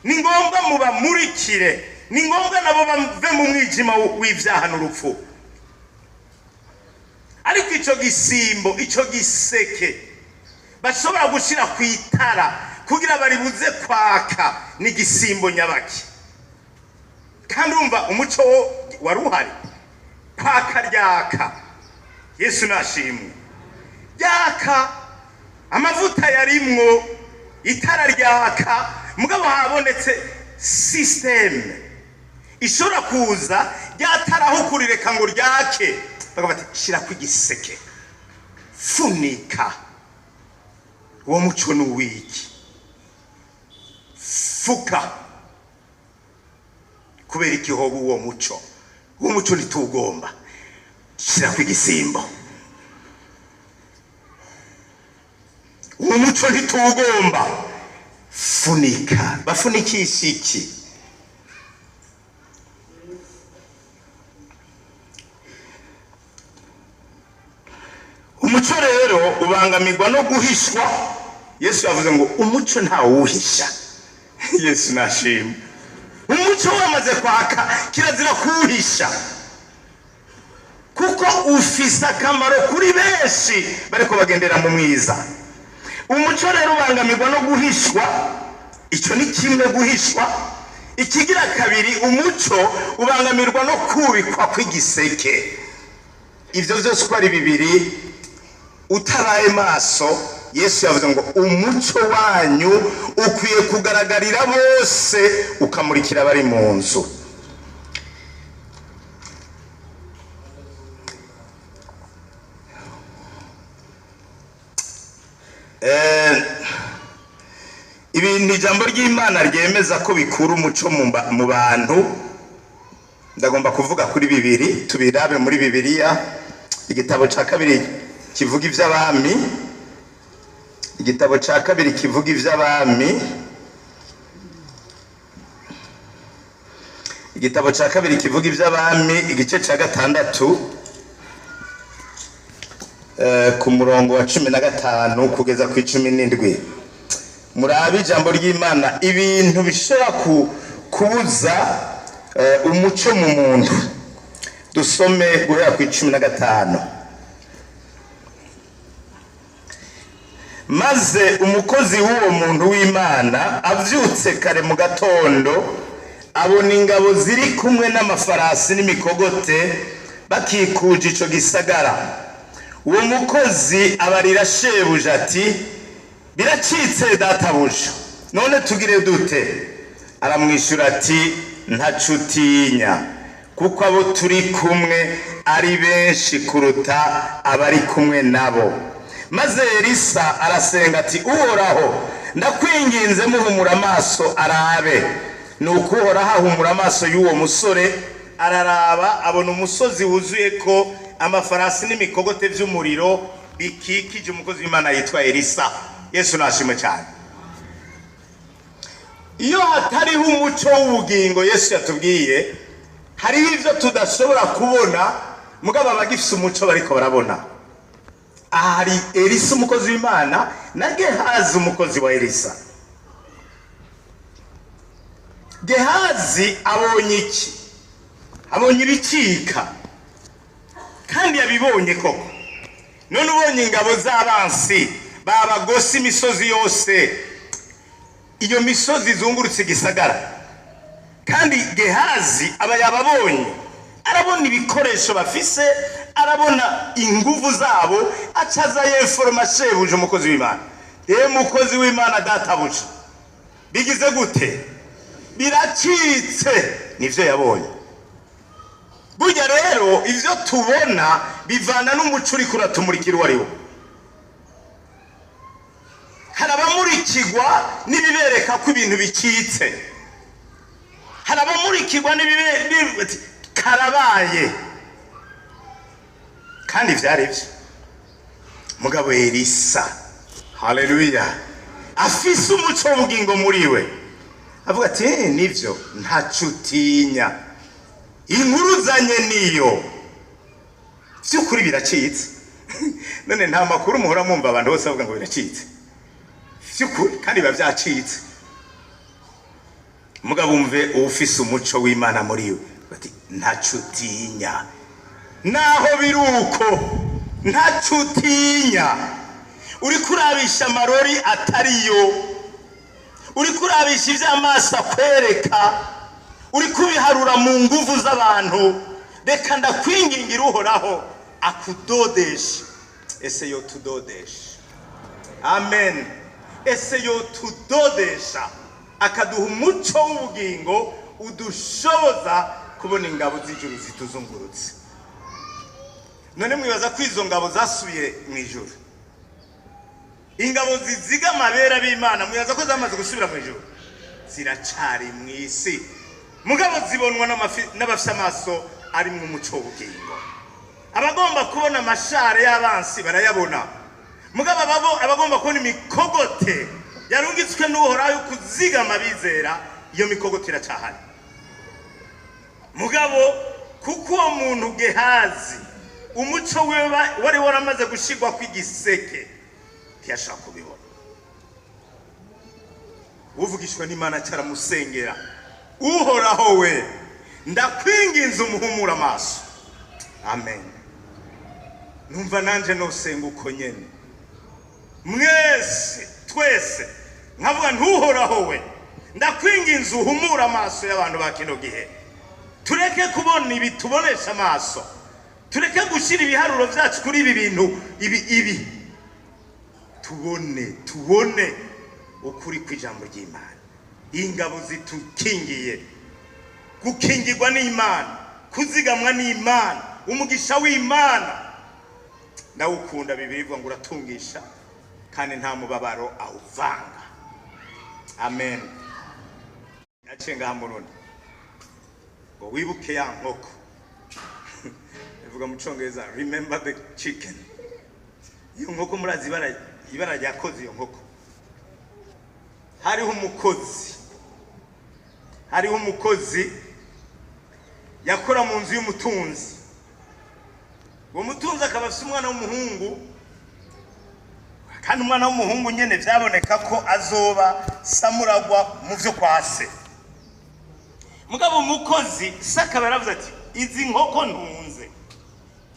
ni ngombwa mubamurikire, ni ngombwa nabo bave mu mwijima w'ivyaha n'urupfu. Ariko ico gisimbo, ico giseke bashobora gushira ku itara kugira baribuze kwaka, ni igisimbo nyabaki. Kandi urumva umuco wo wari uhari, kwaka ryaka. Yesu nashimwe. Ryaka, amavuta yarimwo, itara ryaka, mugabo habonetse système ishobora kuza ryatara aho kurireka ngo ryake, bakavuga bati shira ku igiseke, funika uwo muco ni uwiki, fuka kubera ikihoba uwo muco, uwo muco ntitugomba, shira ku igisimbo, uwo muco ntitugomba, funika. Bafunikisha iki? Umuco rero ubangamirwa no guhishwa. Yesu yavuze ngo umuco ntawuhisha. Yesu nashimwe. Umuco wamaze kwaka, kirazira kuwuhisha, kuko ufise akamaro kuri benshi bariko bagendera mu mwiza. Umuco rero ubangamirwa no guhishwa, icyo ni kimwe, guhishwa. Ikigira kabiri, umuco ubangamirwa no kubikwa kw'igiseke. Ivyo vyose uko ari bibiri, utaraye maso, Yesu yavuze ngo umuco wanyu ukwiye kugaragarira bose, ukamurikira abari mu nzu. Ibintu ijambo ry'Imana ryemeza ko bikura umuco mu bantu, ndagomba kuvuga kuri bibiri, tubirabe muri Bibiliya. Igitabo ca kabiri kivuga ivy'abami, igitabo ca kabiri kivuga ivy'abami, igitabo ca kabiri kivuga ivy'abami, igice ca 6, ku murongo wa 15 kugeza ku 17. Murabe ijambo ry'Imana, ibintu bishobora kubuza umuco mu muntu. Dusome guhera ku 15. Maze umukozi w'uwo muntu w'Imana avyutse kare mu gatondo, abona ingabo ziri kumwe n'amafarasi n'imikogote Bakikuje ico gisagara. Uwo mukozi abarira shebuja ati: "Biracitse, databuja, none tugire dute?" Aramwishyura ati: "Ntaco utinya, kuko abo turi kumwe ari benshi kuruta abari kumwe nabo." Maze Elisa arasenga ati: "Uhoraho, ndakwinginze, muhumura amaso arabe." Nuko Uhoraho ahumura amaso y'uwo musore, araraba, abona umusozi wuzuye ko amafarasi n'imikogote vy'umuriro bikikije umukozi w'Imana yitwa Elisa. Yesu nashimwe cyane. Iyo hatariho umuco w'ubugingo Yesu yatubwiye, hariho ivyo tudashobora kubona, mugabo abagifise umuco bariko barabona. Aha hari Elisa umukozi w'Imana na Gehazi umukozi wa Elisa. Gehazi abonye iki? Abonye ibicika, kandi yabibonye koko. None ubonye ingabo z'abansi babagose imisozi yose, iyo misozi izungurutse igisagara, kandi Gehazi aba yababonye, arabona ibikoresho bafise, arabona inguvu zabo, acaza y'informa shebuja umukozi w'Imana: "Ye mukozi w'Imana, databuja, bigize gute? Biracitse." Nivyo yabonye. Burya rero ivyo tubona bivana n'umuco uriko uratumurikira uwo ari wo. Hari abamurikirwa n'ibibereka ko ibintu bicitse, hari abamurikirwa n'ibibe karabaye, kandi vyari vyo. Mugabo Elisa, haleluya, afise umuco w'ubugingo muri we, avuga ati: "Eh, nivyo, ntaco utinya, inkuru uzanye niyo vy'ukuri, biracitse." None nta makuru muhora mwumva abantu bose bavuga ngo biracitse vy'ukuri, kandi biba vyacitse? Mugabo umve uwufise umuco w'Imana muri we bati: "Ntaco utinya, naho biri uko, ntaco utinya. Uriko urabisha amarori atariyo, uriko urabisha ivy'amaso akwereka, uriko ubiharura mu nguvu z'abantu. Reka ndakwingingira Uhoraho akudodeshe." Ese yotudodesha? Amen. Ese yotudodesha akaduha umuco w'ubugingo udushoboza kubona ingabo z'ijuru zituzungurutse? None mwibaza ko izo ngabo zasubiye mu ijuru? Ingabo ziziga amabera b'Imana, mwibaza ko zamaze gusubira mu ijuru? Ziracari mu isi, mugabo zibonwa n'abafise amaso arimwo umuco w'ubugingo. Abagomba kubona amashare y'abansi barayabona, mugabo abagomba kubona imikogote yarungitswe n'Uhoraho yo kuzigama abizera, iyo mikogote iracahari. Mugabo kuko uwo muntu Gehazi umuco wiwe wari waramaze gushigwa kw'igiseke, ntiyashaka kubibona. Uvugishwa n'Imana cyaramusengera: "Uhoraho we, ndakwinginze, umuhumura amaso." Amen. Numva nanje nosenga uko nyene, mwese, twese, nkavuga: "Ntuhoraho we, ndakwinginze, uhumure amaso y'abantu ba kino gihe. Tureke kubona ibi tubonesha amaso, tureke gushyira ibiharuro byacu kuri ibi bintu ibi ibi, tubone, tubone ukuri kw'ijambo ry'Imana, ingabo zitukingiye, gukingirwa n'Imana, kuzigamwa n'Imana, umugisha w'Imana." Ndawukunda. Bibiri ivuga ngo uratungisha kandi nta mubabaro awuvanga. Amen. Yaciye ngaha murundi ngo wibuke ya nkoko. Bivuga mu Congereza "remember the chicken". Iyo nkoko, murazi ibara ryakoze iyo nkoko. Hariho umukozi yakora mu nzu y'umutunzi. Uwo mutunzi akaba afite umwana w'umuhungu, kandi umwana w'umuhungu nyine byaboneka ko azoba samuragwa mu byo kwa se. Mugabo umukozi se akaba yaravuze ati: "Izi nkoko ntunze,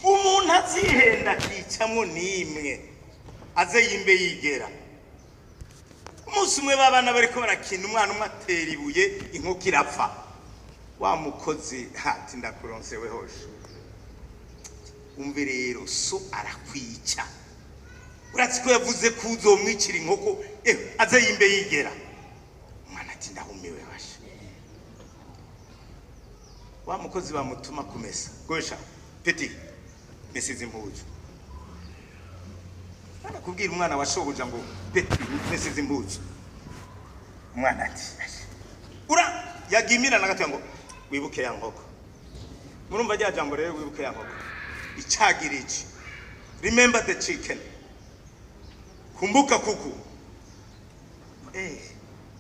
umuntu azihenda akicamwo n'imwe, aze yimbe yigera." Umunsi umwe babana bariko barakina, umwana umwe atera ibuye, inkoko irapfa. Wa mukozi ati: "Ndakuronse we hoshe." Umve rero, so arakwica. Uratsi ko yavuze ko uzomwicira inkoko, aze yimbe yigera. Umwana ati: "Ndahumiwe basha." Wa mukozi bamutuma kumesa: "Gosha petit, mesa izi impuzu." Mwana kubwira umwana wa shobuja ngo: "Petit, mesa izi impuzu." Umwana ati: "Ura yagimira na gato ngo wibuke ya nkoko." Murumva rya jambo rero, wibuke ya nkoko, icagira iki? Remember the chicken, kumbuka kuku.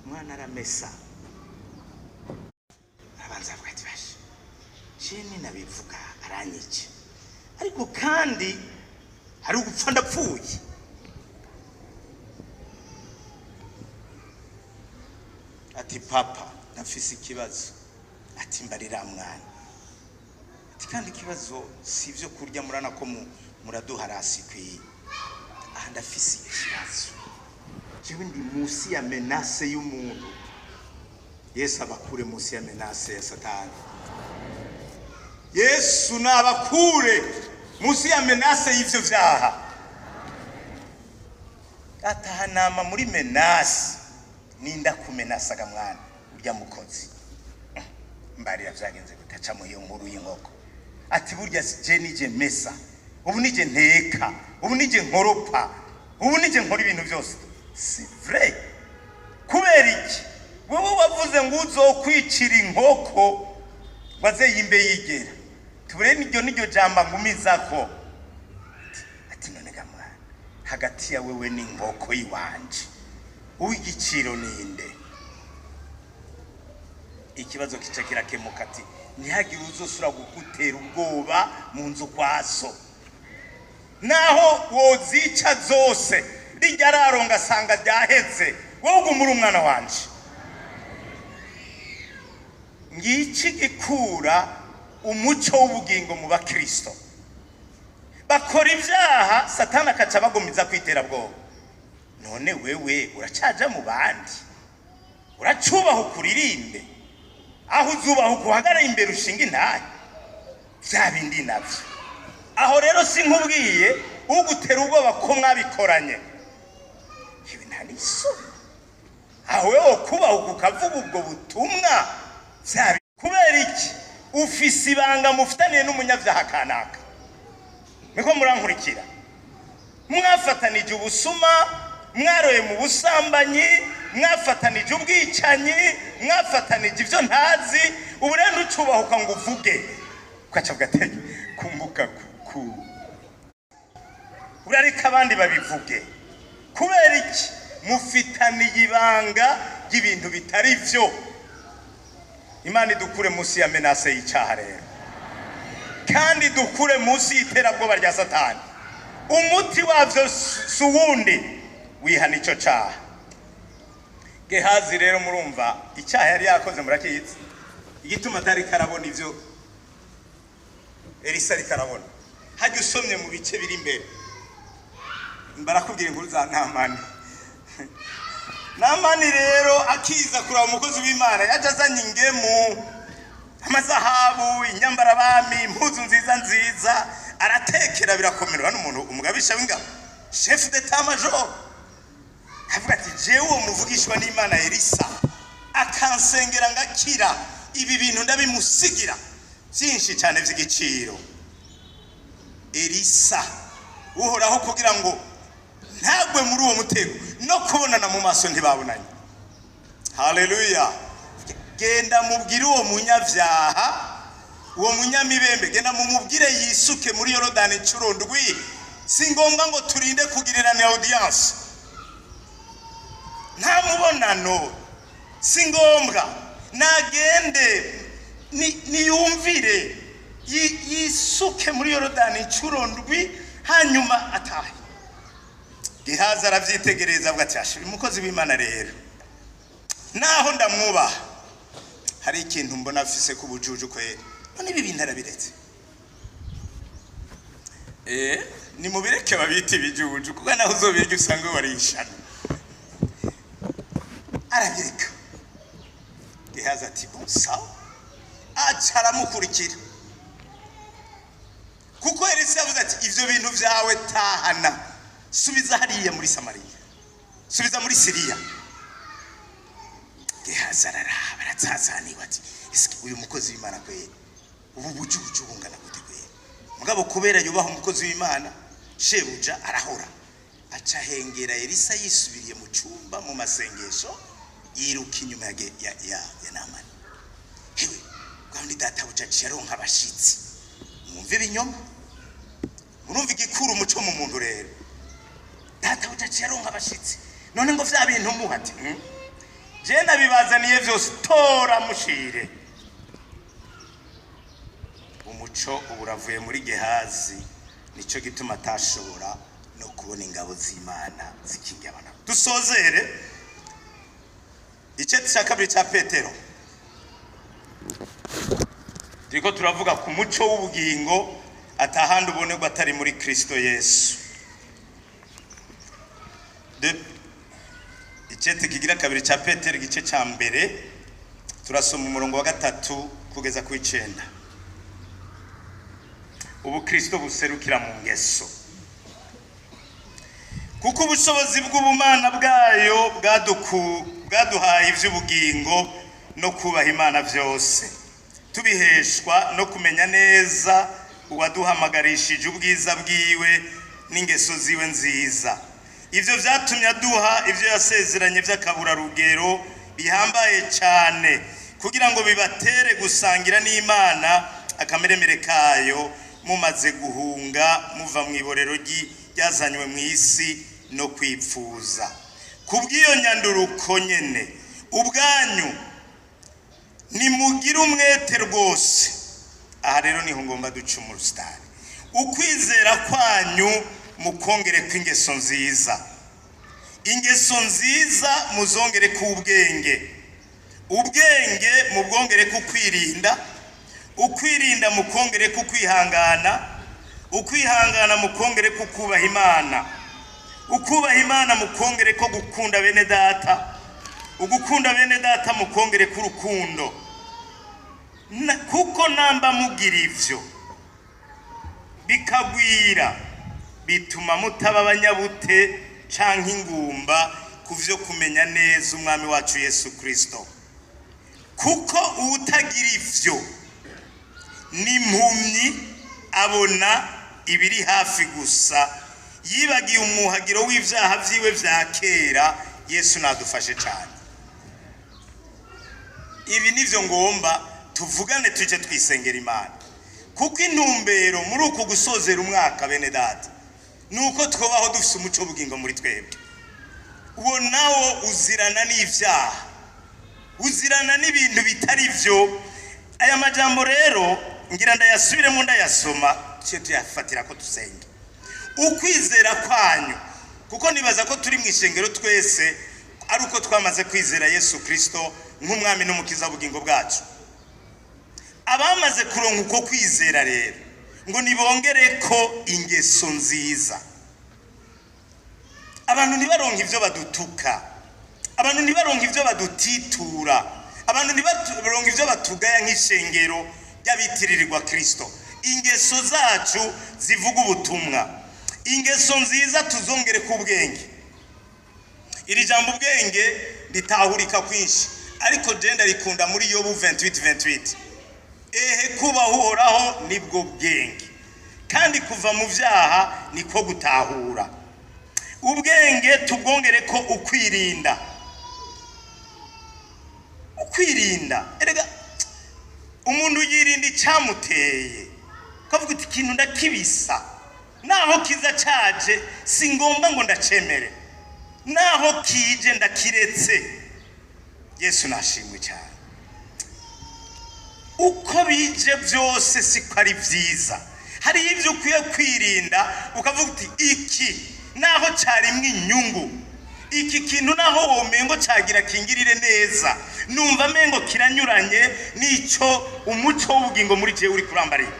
Umwana aramesa, arabanza avuga ati: "Basha, jeni nabivuga aranyica, ariko kandi hari ugupfa ndapfuye." Ati: "Papa, ndafise ikibazo." Ati: "Mbarira mwana." Ati: "Kandi ikibazo si ibyo kurya, murana ko muraduha rasi ikwiye. Aha ndafise ikibazo, jewe ndi munsi ya menace y'umuntu." Yesu abakure munsi ya menace ya Satani. Yesu nabakure munsi ya menace y'ivyo vyaha. Atahanama muri menace. Ninda kumenasaga mwana? Urya mukozi. "Mbarira, vyagenze gutaca mu iyo nkuru y'inkoko?" Ati: "Burya je nije mesa ubu, nije nteka ubu, nije nkoropa ubu, nije nkora ibintu byose." C'est vrai. Kubera iki wowe wavuze ngo uzokwicira inkoko ngo aze yimbe yigera? Tubure niryo jambo ngumizako. Ati: "None ga mwana, hagati ya wewe n'inkoko yiwanje, uw'igiciro ninde?" Ikibazo kica kirakemuka. Ati: "Ntihagire uzosura kugutera ubwoba mu nzu kwa so. Naho wozica zose, rijya raronga asanga ryaheze, wowe uguma uri umwana wanje." Ngiki gikura umuco w'ubugingo mu bakristo bakora ibyaha, Satani akaca bagumiza kwiterabwoba. None wewe uracaja mu bandi, uracubaha ukuririmbe, aho uzubaha ukuhagarara imbere ushinga intahe, bya bindi navyo. Aho rero sinkubwiye ugutera ubwoba ko mwabikoranye, ibi nta n'isoni. Aho wewe kubaha ukavuga ubwo butumwa bya, kubera iki ufise ibanga mufitaniye n'umunyabyaha kanaka? Niko murankurikira? Mwafatanije ubusuma, mwaroye mu busambanyi, mwafatanije ubwicanyi, mwafatanije ibyo ntazi. Ubu rero ntucubahuka ngo uvuge, ugaca ugatege kumbuka kuku, urareka abandi babivuge. Kubera iki? Mufitaniye ibanga ry'ibintu bitari byo. Imana idukure munsi ya menace y'icyaha rero, kandi dukure munsi y'iterabwoba rya Satani. Umuti wabyo si uwundi, wihana icyo cyaha. Gehazi rero, murumva icyaha yari yakoze, murakizi igituma atari karabona ibyo Elisa ariko arabona. Hajya usomye mu bice biri imbere, barakubwira inkuru za Namani. Namani rero akiza kuraba umukozi w'Imana, yaje azanye ingemu, amazahabu, inyambarabami, impuzu nziza nziza, aratekera birakomerwa n'umuntu umugabisha w'ingabo, chef d'état major. Avuga ati: "Jewe uwo muvugishwa n'Imana Elisa akansengera ngakira, ibi bintu ndabimusigira byinshi cyane by'igiciro." Elisa Uhoraho kugira ngo ntagwe muri uwo mutego, no kubonana mu maso ntibabonanye. Haleluya! "Genda mubwire uwo munyabyaha, uwo munyamibembe, genda mumubwire yisuke muri Yorodani inshuro ndwi. Si ngombwa ngo turinde kugirirana audience, nta mubonano, si ngombwa. Nagende niyumvire yisuke muri Yorodani inshuro ndwi, hanyuma atahe." Gehazi arabyitegereza, avuga ati: "Asha, uyu mukozi w'Imana rero, naho ndamwubaha, hari ikintu mbona afise ku bujuju kweri. None ibi bintu arabiretse." Ni mubireke babita ibijuju, kuko naho uzobirya usanga warishana. Arabireka. Gehazi ati: "Bon, sawa." Aca aramukurikira. Kuko Elisa yavuze ati ivyo bintu vyawe tahana, subiza hariya muri Samariya, subiza muri Siriya. Gehazi araraba, aratsazaniwe, ati ese uyu mukozi w'Imana kweri, ubu bujuju bungana gute kweri? Mugabo kubera yubaha umukozi w'Imana shebuja, arahora aca ahengera Elisa yisubiriye mu cyumba mu masengesho, yiruka inyuma ya Namani. Hewe bwa databuja aciye aronka abashitsi. Mwumve ibinyoma, murumva igikura umuco mu muntu. Rero databuja aciye aronka abashitsi, none ngo vya bintu muha ati je nabibazaniye vyose, tora mushire. Umuco ubu uravuye muri Gehazi, nicyo gituma atashobora no kubona ingabo z'Imana zikingiye abantu. Dusozere igice cya kabiri cya Petero. Turiko turavuga ku muco w'ubugingo atahandi ubonerwa atari muri Kristo Yesu. Icete kigira kabiri cya Petero, igice cya mbere, turasoma umurongo wa 3 kugeza ku 9. Ubu Kristo buserukira mu ngeso, kuko ubushobozi bw'ubumana bwayo bwaduhaye iby'ubugingo no kubaha Imana byose, tubiheshwa no kumenya neza uwaduhamagarishije ubwiza bwiwe n'ingeso ziwe nziza. Ibyo byatumye aduha ibyo yasezeranye by'akaburarugero bihambaye cyane, kugira ngo bibatere gusangira n'Imana akameremere kayo, mumaze guhunga muva mu iborero ryazanywe mu isi no kwipfuza. Kubw'iyo nyanduruko nyene ubwanyu nimugire umwete rwose. Aha rero niho ngomba duca umusitari. Ukwizera kwanyu mukongere kw'ingeso nziza, ingeso nziza muzongere k'ubwenge, ubwenge mubwongere k'ukwirinda, ukwirinda mukongere k'ukwihangana, ukwihangana mukongere k'ukubaha Imana, ukubaha Imana mukongere ko gukunda bene data, ugukunda bene data mukongere k'urukundo. Kuko namba mugira ivyo bikagwira, bituma mutaba abanyabute canke ingumba ku vyo kumenya neza Umwami wacu Yesu Kristo. Kuko uwutagira ivyo n'impumyi, abona ibiri hafi gusa, yibagiye umwuhagiro w'ivyaha vyiwe vya kera. Yesu nadufashe cyane. Ibi nivyo ngomba tuvugane, tuje twisengera Imana, kuko intumbero muri uku gusozera umwaka, bene data, ni uko twobaho dufise umuco w'ubugingo muri twebwe. Uwo nawo uzirana n'ivyaha, uzirana n'ibintu bitari byo. Aya majambo rero ngira ndayasubiremo, ndayasoma tuce tuyafatira ko dusenge. Ukwizera kwanyu, kuko nibaza ko turi mu ishengero twese ari uko twamaze kwizera Yesu Kristo nk'Umwami n'Umukiza w'ubugingo bwacu. Abamaze kuronka uko kwizera rero, ngo nibongere ko ingeso nziza. Abantu ntibaronke ibyo badutuka, abantu ntibaronke ibyo badutitura, abantu ntibaronke ibyo batugaya nk'ishengero ry'abitiririrwa Kristo. Ingeso zacu zivuga ubutumwa. Ingeso nziza tuzongere ku bwenge. Iri jambo ubwenge ritahurika kwinshi, ariko je ndarikunda muri Yobu 28:28: "Ehe, kubaha Uhoraho nibwo bwenge, kandi kuva mu vyaha niko gutahura." Ubwenge tubwongere ko ukwirinda. Ukwirinda, erega umuntu yirinda icyamuteye, kavuga uti ikintu ndakibisa, naho kiza caje si ngomba ngo ndacemere, naho kije ndakiretse. Yesu nashimwe cyane. Uko bije byose siko ari byiza. Hari ibyo ukwiye kwirinda, ukavuga uti iki naho cyarimwo inyungu, iki kintu naho womengo cyagira kingirire neza, numva mengo kiranyuranye n'icyo umuco w'ubugingo muri jewe uri kurambariye.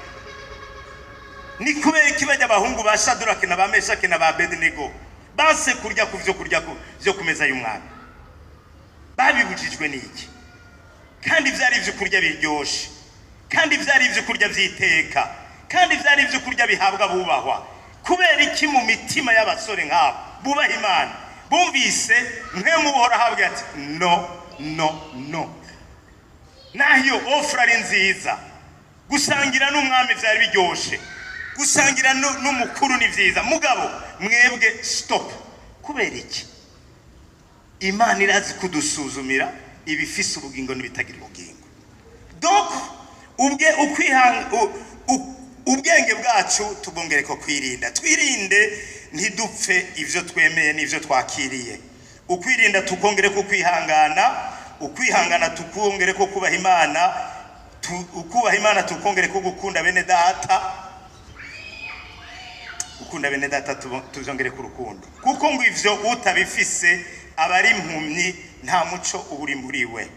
Ni kubera iki bajya abahungu ba Shadurake na ba Meshake na ba Abedinego base kurya ku byo kurya byo ku meza y'umwami? Babibujijwe n'iki, kandi byari ibyo kurya biryoshe, kandi byari ibyo kurya by'iteka? Kandi byari ibyo kurya bihabwa bubahwa. Kubera iki mu mitima y'abasore nk'abo bubaha Imana bumvise mwe muhora ahabwa ati no, no, no? Naho iyo offre ari nziza, gusangira n'umwami byari biryoshe, gusangira n'umukuru ni byiza, mugabo mwebwe stop. Kubera iki? Imana irazi kudusuzumira ibifise ubugingo n'ibitagira ubugingo. Donc ubwe ubwenge bwacu tubwongere ko kwirinda, twirinde ntidupfe ivyo twemeye n'ivyo twakiriye. Ukwirinda tukongere ko kwihangana, ukwihangana tukongere ko kubaha Imana, ukubaha Imana tukongere ko gukunda bene data, gukunda bene data tuzongere ku rukundo, kuko ngo ivyo utabifise aba ari impumyi, nta muco uba uri muri we.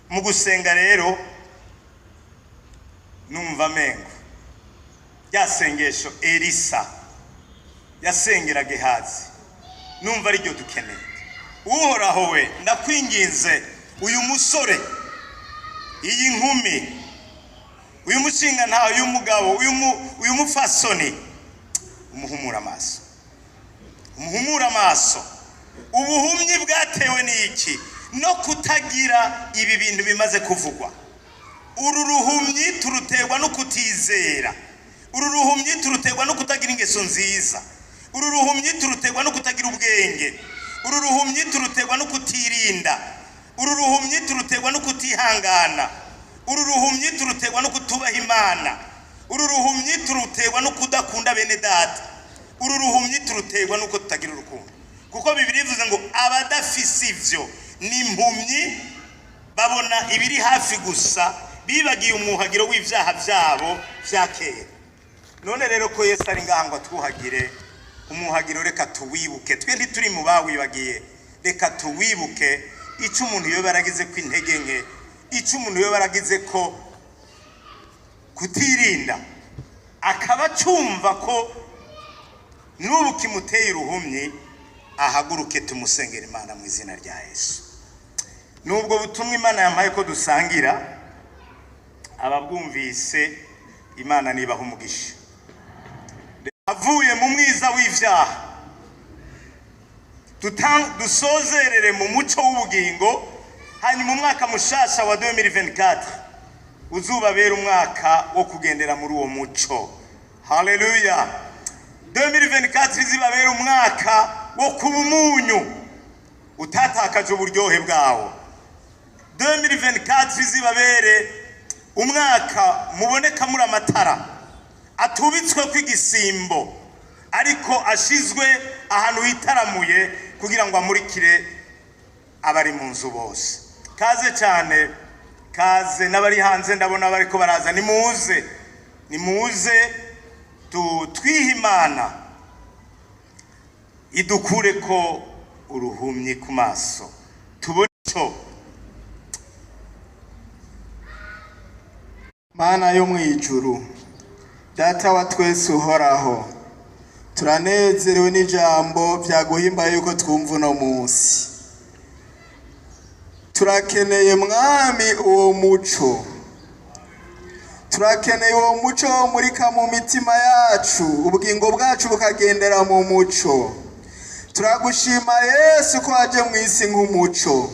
Mu gusenga rero numva mengo rya sengesho Elisa yasengera Gehazi, numva ariryo dukeneye. Uhoraho we, ndakwinginze, uyu musore, iyi nkumi, uyu mushinga ntawe, uyu mugabo, uyu mupfasoni, umuhumura amaso, umuhumura amaso. Ubuhumyi bwatewe n'iki? No kutagira ibi bintu bimaze kuvugwa. Uru ruhumyi turuterwa no kutizera, uru ruhumyi turuterwa no kutagira ingeso nziza, uru ruhumyi turuterwa no kutagira ubwenge, uru ruhumyi turuterwa no kutirinda, uru ruhumyi turuterwa no kutihangana, uru ruhumyi turuterwa no kutubaha Imana, uru ruhumyi turuterwa no kudakunda bene data, uru ruhumyi turuterwa nuko tutagira urukundo. Kuko Bibiliya ivuze ngo abadafise ivyo ni impumyi, babona ibiri hafi gusa, bibagiye umwuhagiro w'ivyaha vyabo vya kera. None rero ko Yesu ari ngaha ngo atwuhagire umwuhagiro, reka tuwibuke. Twe ntituri mu bawibagiye, reka tuwibuke. Icyo umuntu yoba yaragize ko intege nke, icyo umuntu yoba yaragize ko kutirinda, akaba acumva ko n'ubu kimuteye uruhumyi, ahaguruke tumusengera Imana mu izina rya Yesu. Nubwo butumwa Imana yampaye ko dusangira, ababwumvise Imana nibaha umugisha. Avuye mu mwiza w'ivyaha, dusozerere mu muco w'ubugingo. Hanyuma umwaka mushasha wa 2024 uzubabera umwaka wo kugendera muri uwo muco. Haleluya! 2024 izibabera umwaka wo kuba umunyu utatakaje uburyohe bwawo. 2024 izibabere umwaka muboneka muri amatara atubitswe kw'igisimbo, ariko ashizwe ahantu hitaramuye kugira ngo amurikire abari mu nzu bose. Kaze cyane, kaze n'abari hanze, ndabona bariko baraza. Nimuze, nimuze twihe Imana idukure ko uruhumyi ku maso, tubone ico. Mana yo mu ijuru, Data wa twese uhoraho, turanezerewe n'ijambo vyaguhimbaye yuko twumva uno munsi. Turakeneye, Mwami, uwo muco, turakeneye uwo muco umurika mu mitima yacu, ubugingo bwacu bukagendera mu muco. Turagushima Yesu ko waje mu isi nk'umuco,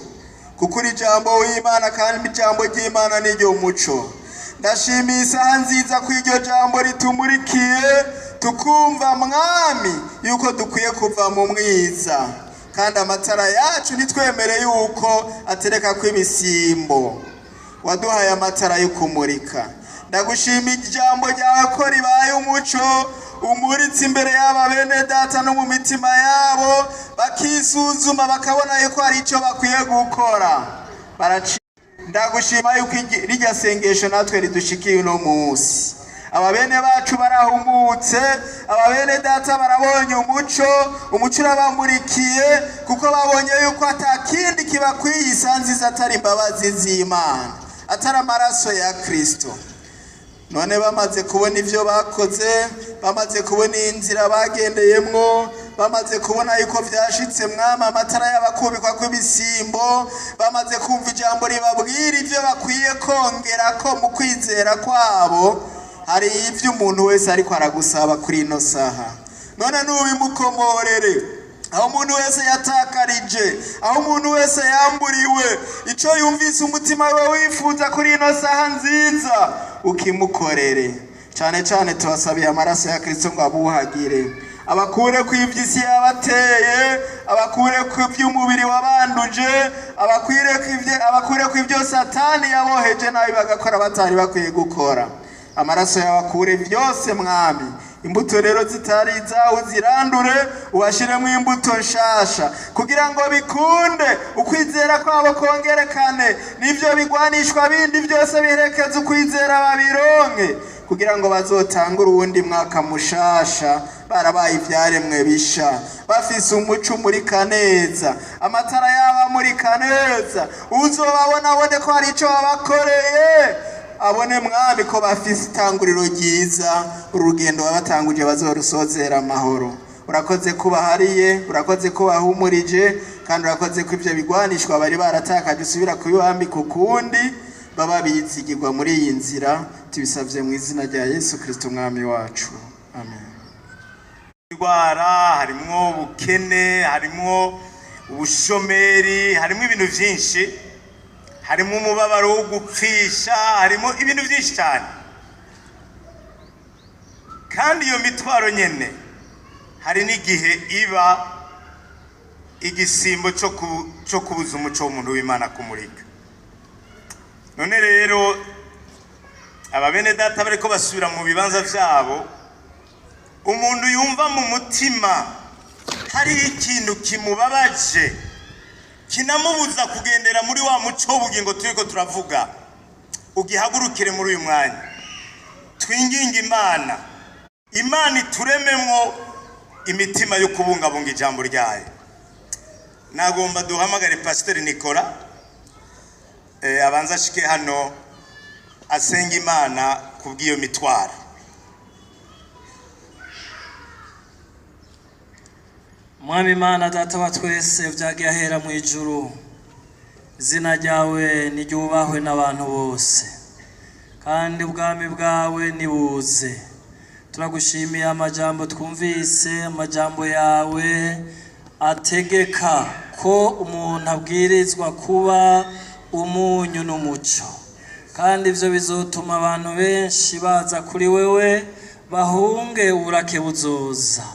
kuko uri ijambo w'Imana, kandi ijambo ry'Imana ni ryo muco. Ndashimiye isaha nziza ko iryo jambo ritumurikiye, tukumva, Mwami, yuko dukwiye kuva mu mwiza, kandi amatara yacu ntitwemere yuko atereka ko ibisimbo. Waduhaye amatara yo kumurika. Ndagushima ijambo ryawe ko ribaye umuco umuritse imbere y'aba bene data no mu mitima yabo, bakisuzuma bakabona yuko hari icyo bakwiye gukora. Ndagushima yuko rirya sengesho natwe ridushikiye uno munsi. Aba bene bacu barahumutse, aba bene data barabonye umuco, umuco urabamurikiye, kuko babonye yuko atakindi kibakwiye isanziza atari imbabazi z'Imana, atari amaraso ya Kristo. None bamaze kubona ibyo bakoze, bamaze kubona inzira bagendeyemwo, bamaze kubona yuko vyashitse, Mwami, amatara y'abakubikwa kw'ibisimbo, bamaze kumva ijambo ribabwira ibyo bakwiye kongera ko mu kwizera kwabo. Hari ibyo umuntu wese ariko aragusaba kuri ino saha, none nubimukomorere. Aho umuntu wese yatakarije, aho umuntu wese yamburiwe icyo yumvise umutima we wifuza kuri ino saha nziza, ukimukorere. Cyane cyane tubasabiye amaraso ya Kristo ngo abuhagire, abakure ku iby'isi yabateye, abakure ku by'umubiri wabanduje, abakure ku ibyo Satani yaboheje nabi bagakora batari bakwiye gukora. Amaraso yawe akure byose, Mwami. Imbuto rero zitari izawe zirandure, ubashiremo imbuto nshasha kugira ngo bikunde ukwizera kwabo kongerekane, n'ibyo bigwanishwa bindi byose biherekeza ukwizera babironke, kugira ngo bazotangure uwundi mwaka mushasha barabaye ibyaremwe bisha, bafise umuco umurika neza, amatara yabo amurika neza. Uzobabona abone ko hari ico babakoreye, abone, Mwami, ko bafise itanguriro ryiza, urugendo wabatanguje bazorusozera amahoro. Urakoze ko ubahariye, urakoze ko bahumurije, kandi urakoze ko ibyo bigwanishwa bari baratakaje usubira kubibambika ukundi, baba bizigirwa muri iyi nzira. Tubisabye mu izina rya Yesu Kirisito Umwami wacu, amen. Indwara harimwo, ubukene harimwo, ubushomeri harimo, ibintu byinshi harimo, umubabaro wo gupfisha harimo, ibintu byinshi cyane. Kandi iyo mitwaro nyene hari n'igihe iba igisimbo cyo kubuza umuco w'umuntu w'Imana kumurika. None rero aba bene data bariko basubira mu bibanza vyabo, umuntu yumva mu mutima hari ikintu kimubabaje kinamubuza kugendera muri wa muco w'ubugingo turiko turavuga, ugihagurukire muri uyu mwanya, twinginge Imana. Imana iturememwo imitima yo kubungabunga ijambo ryayo. Nagomba duhamagare Pasiteri Nikora, abanza ashike hano asenga Imana kubw'iyo mitwaro. Mwami Imana Data wa twese, byagiye ahera mu ijuru, izina ryawe niryubahwe n'abantu bose, kandi ubwami bwawe nibuze. Turagushimiye amajambo twumvise, amajambo yawe ategeka ko umuntu abwirizwa kuba umunyu n'umuco, kandi ibyo bizotuma abantu benshi baza kuri wewe, bahunge uburake buzoza.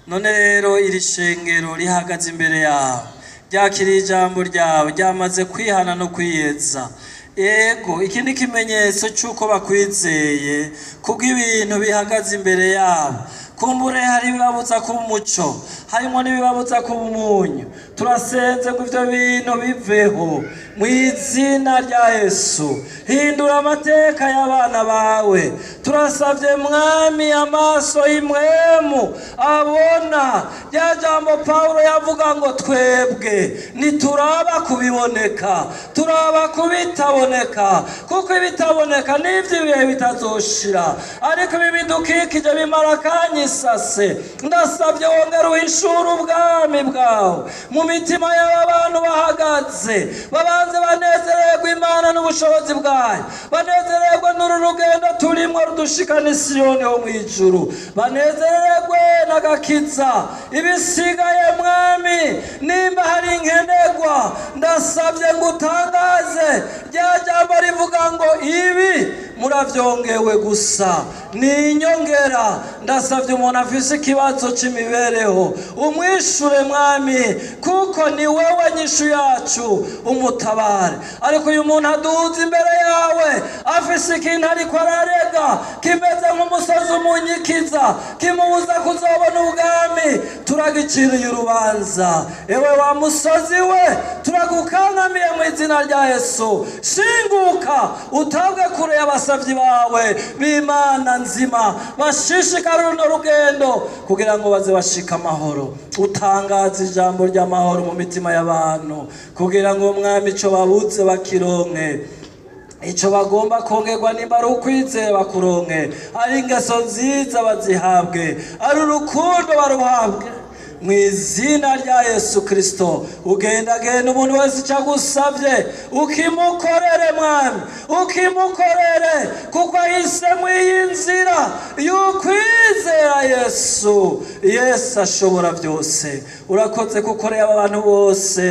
None rero iri shengero rihagaze imbere yawe, ryakiriye ijambo ryawe, ryamaze kwihana no kwiyeza. Ego, iki ni ikimenyetso cy'uko bakwizeye, kubw'ibintu bihagaze imbere yabo. Kumbure hari ibibabuza kuba umuco, harimo n'ibibabuza kuba umunyu. Turasenze ngo ibyo bintu biveho mu izina rya Yesu. Hindura amateka y'abana bawe. Turasabye, Mwami, amaso y'impwemu abona rya jambo Pawulo yavuga ngo twebwe ntituraba kubiboneka, turaba kubitaboneka, kuko ibitaboneka n'ibyo ibihe bitazoshira, ariko ibi bidukikije bimara akanya isase. Ndasabye wongere uhishure ubwami bwawe mu mitima y'aba bantu bahagaze, babanze banezererwe Imana n'ubushobozi bwayo, banezererwe n'uru rugendo turimo rudushikana Isiyoni ho mu ijuru, banezererwe n'agakiza. Ibisigaye, Mwami, nimba hari inkenerwa, ndasabye ngo utangaze rya jambo rivuga ngo ibi murabyongewe gusa, ni inyongera. Ndasabye umuntu afise ikibazo cy'imibereho, umwishure, Mwami, kuko ni wowe nyishu yacu, umutabare. Ariko uyu muntu aduze imbere yawe afise ikintu ariko ararega kimeze nk'umusozi umunyikiza, kimubuza kuzobona ubwami, turagiciriye urubanza. Ewe wa musozi we, turagukankamiye mu izina rya Yesu, shinguka utabwe kure y'abasabyi bawe b'Imana nzima, bashishikara runo rugendo kugira ngo baze bashike amahoro. Utangaze ijambo ry'amahoro mu mitima y'abantu, kugira ngo, Mwami, ico babuze bakironke, icyo bagomba kongerwa nimba ari ukwizera bakuronke, ari ingeso nziza bazihabwe, ari urukundo baruhabwe. Mu izina rya Yesu Kirisito, ugendagenda umuntu wese icyo agusabye ukimukorere Mwami, ukimukorere, kuko ahisemo iyi nzira y'ukwizera Yesu. Yesu ashobora byose. Urakoze kuko ureba abantu bose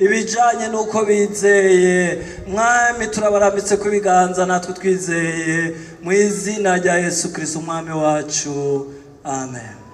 ibijyanye n'uko bizeye. Mwami, turabarambitse ku biganza natwe twizeye, mu izina rya Yesu Kirisito umwami wacu, amen.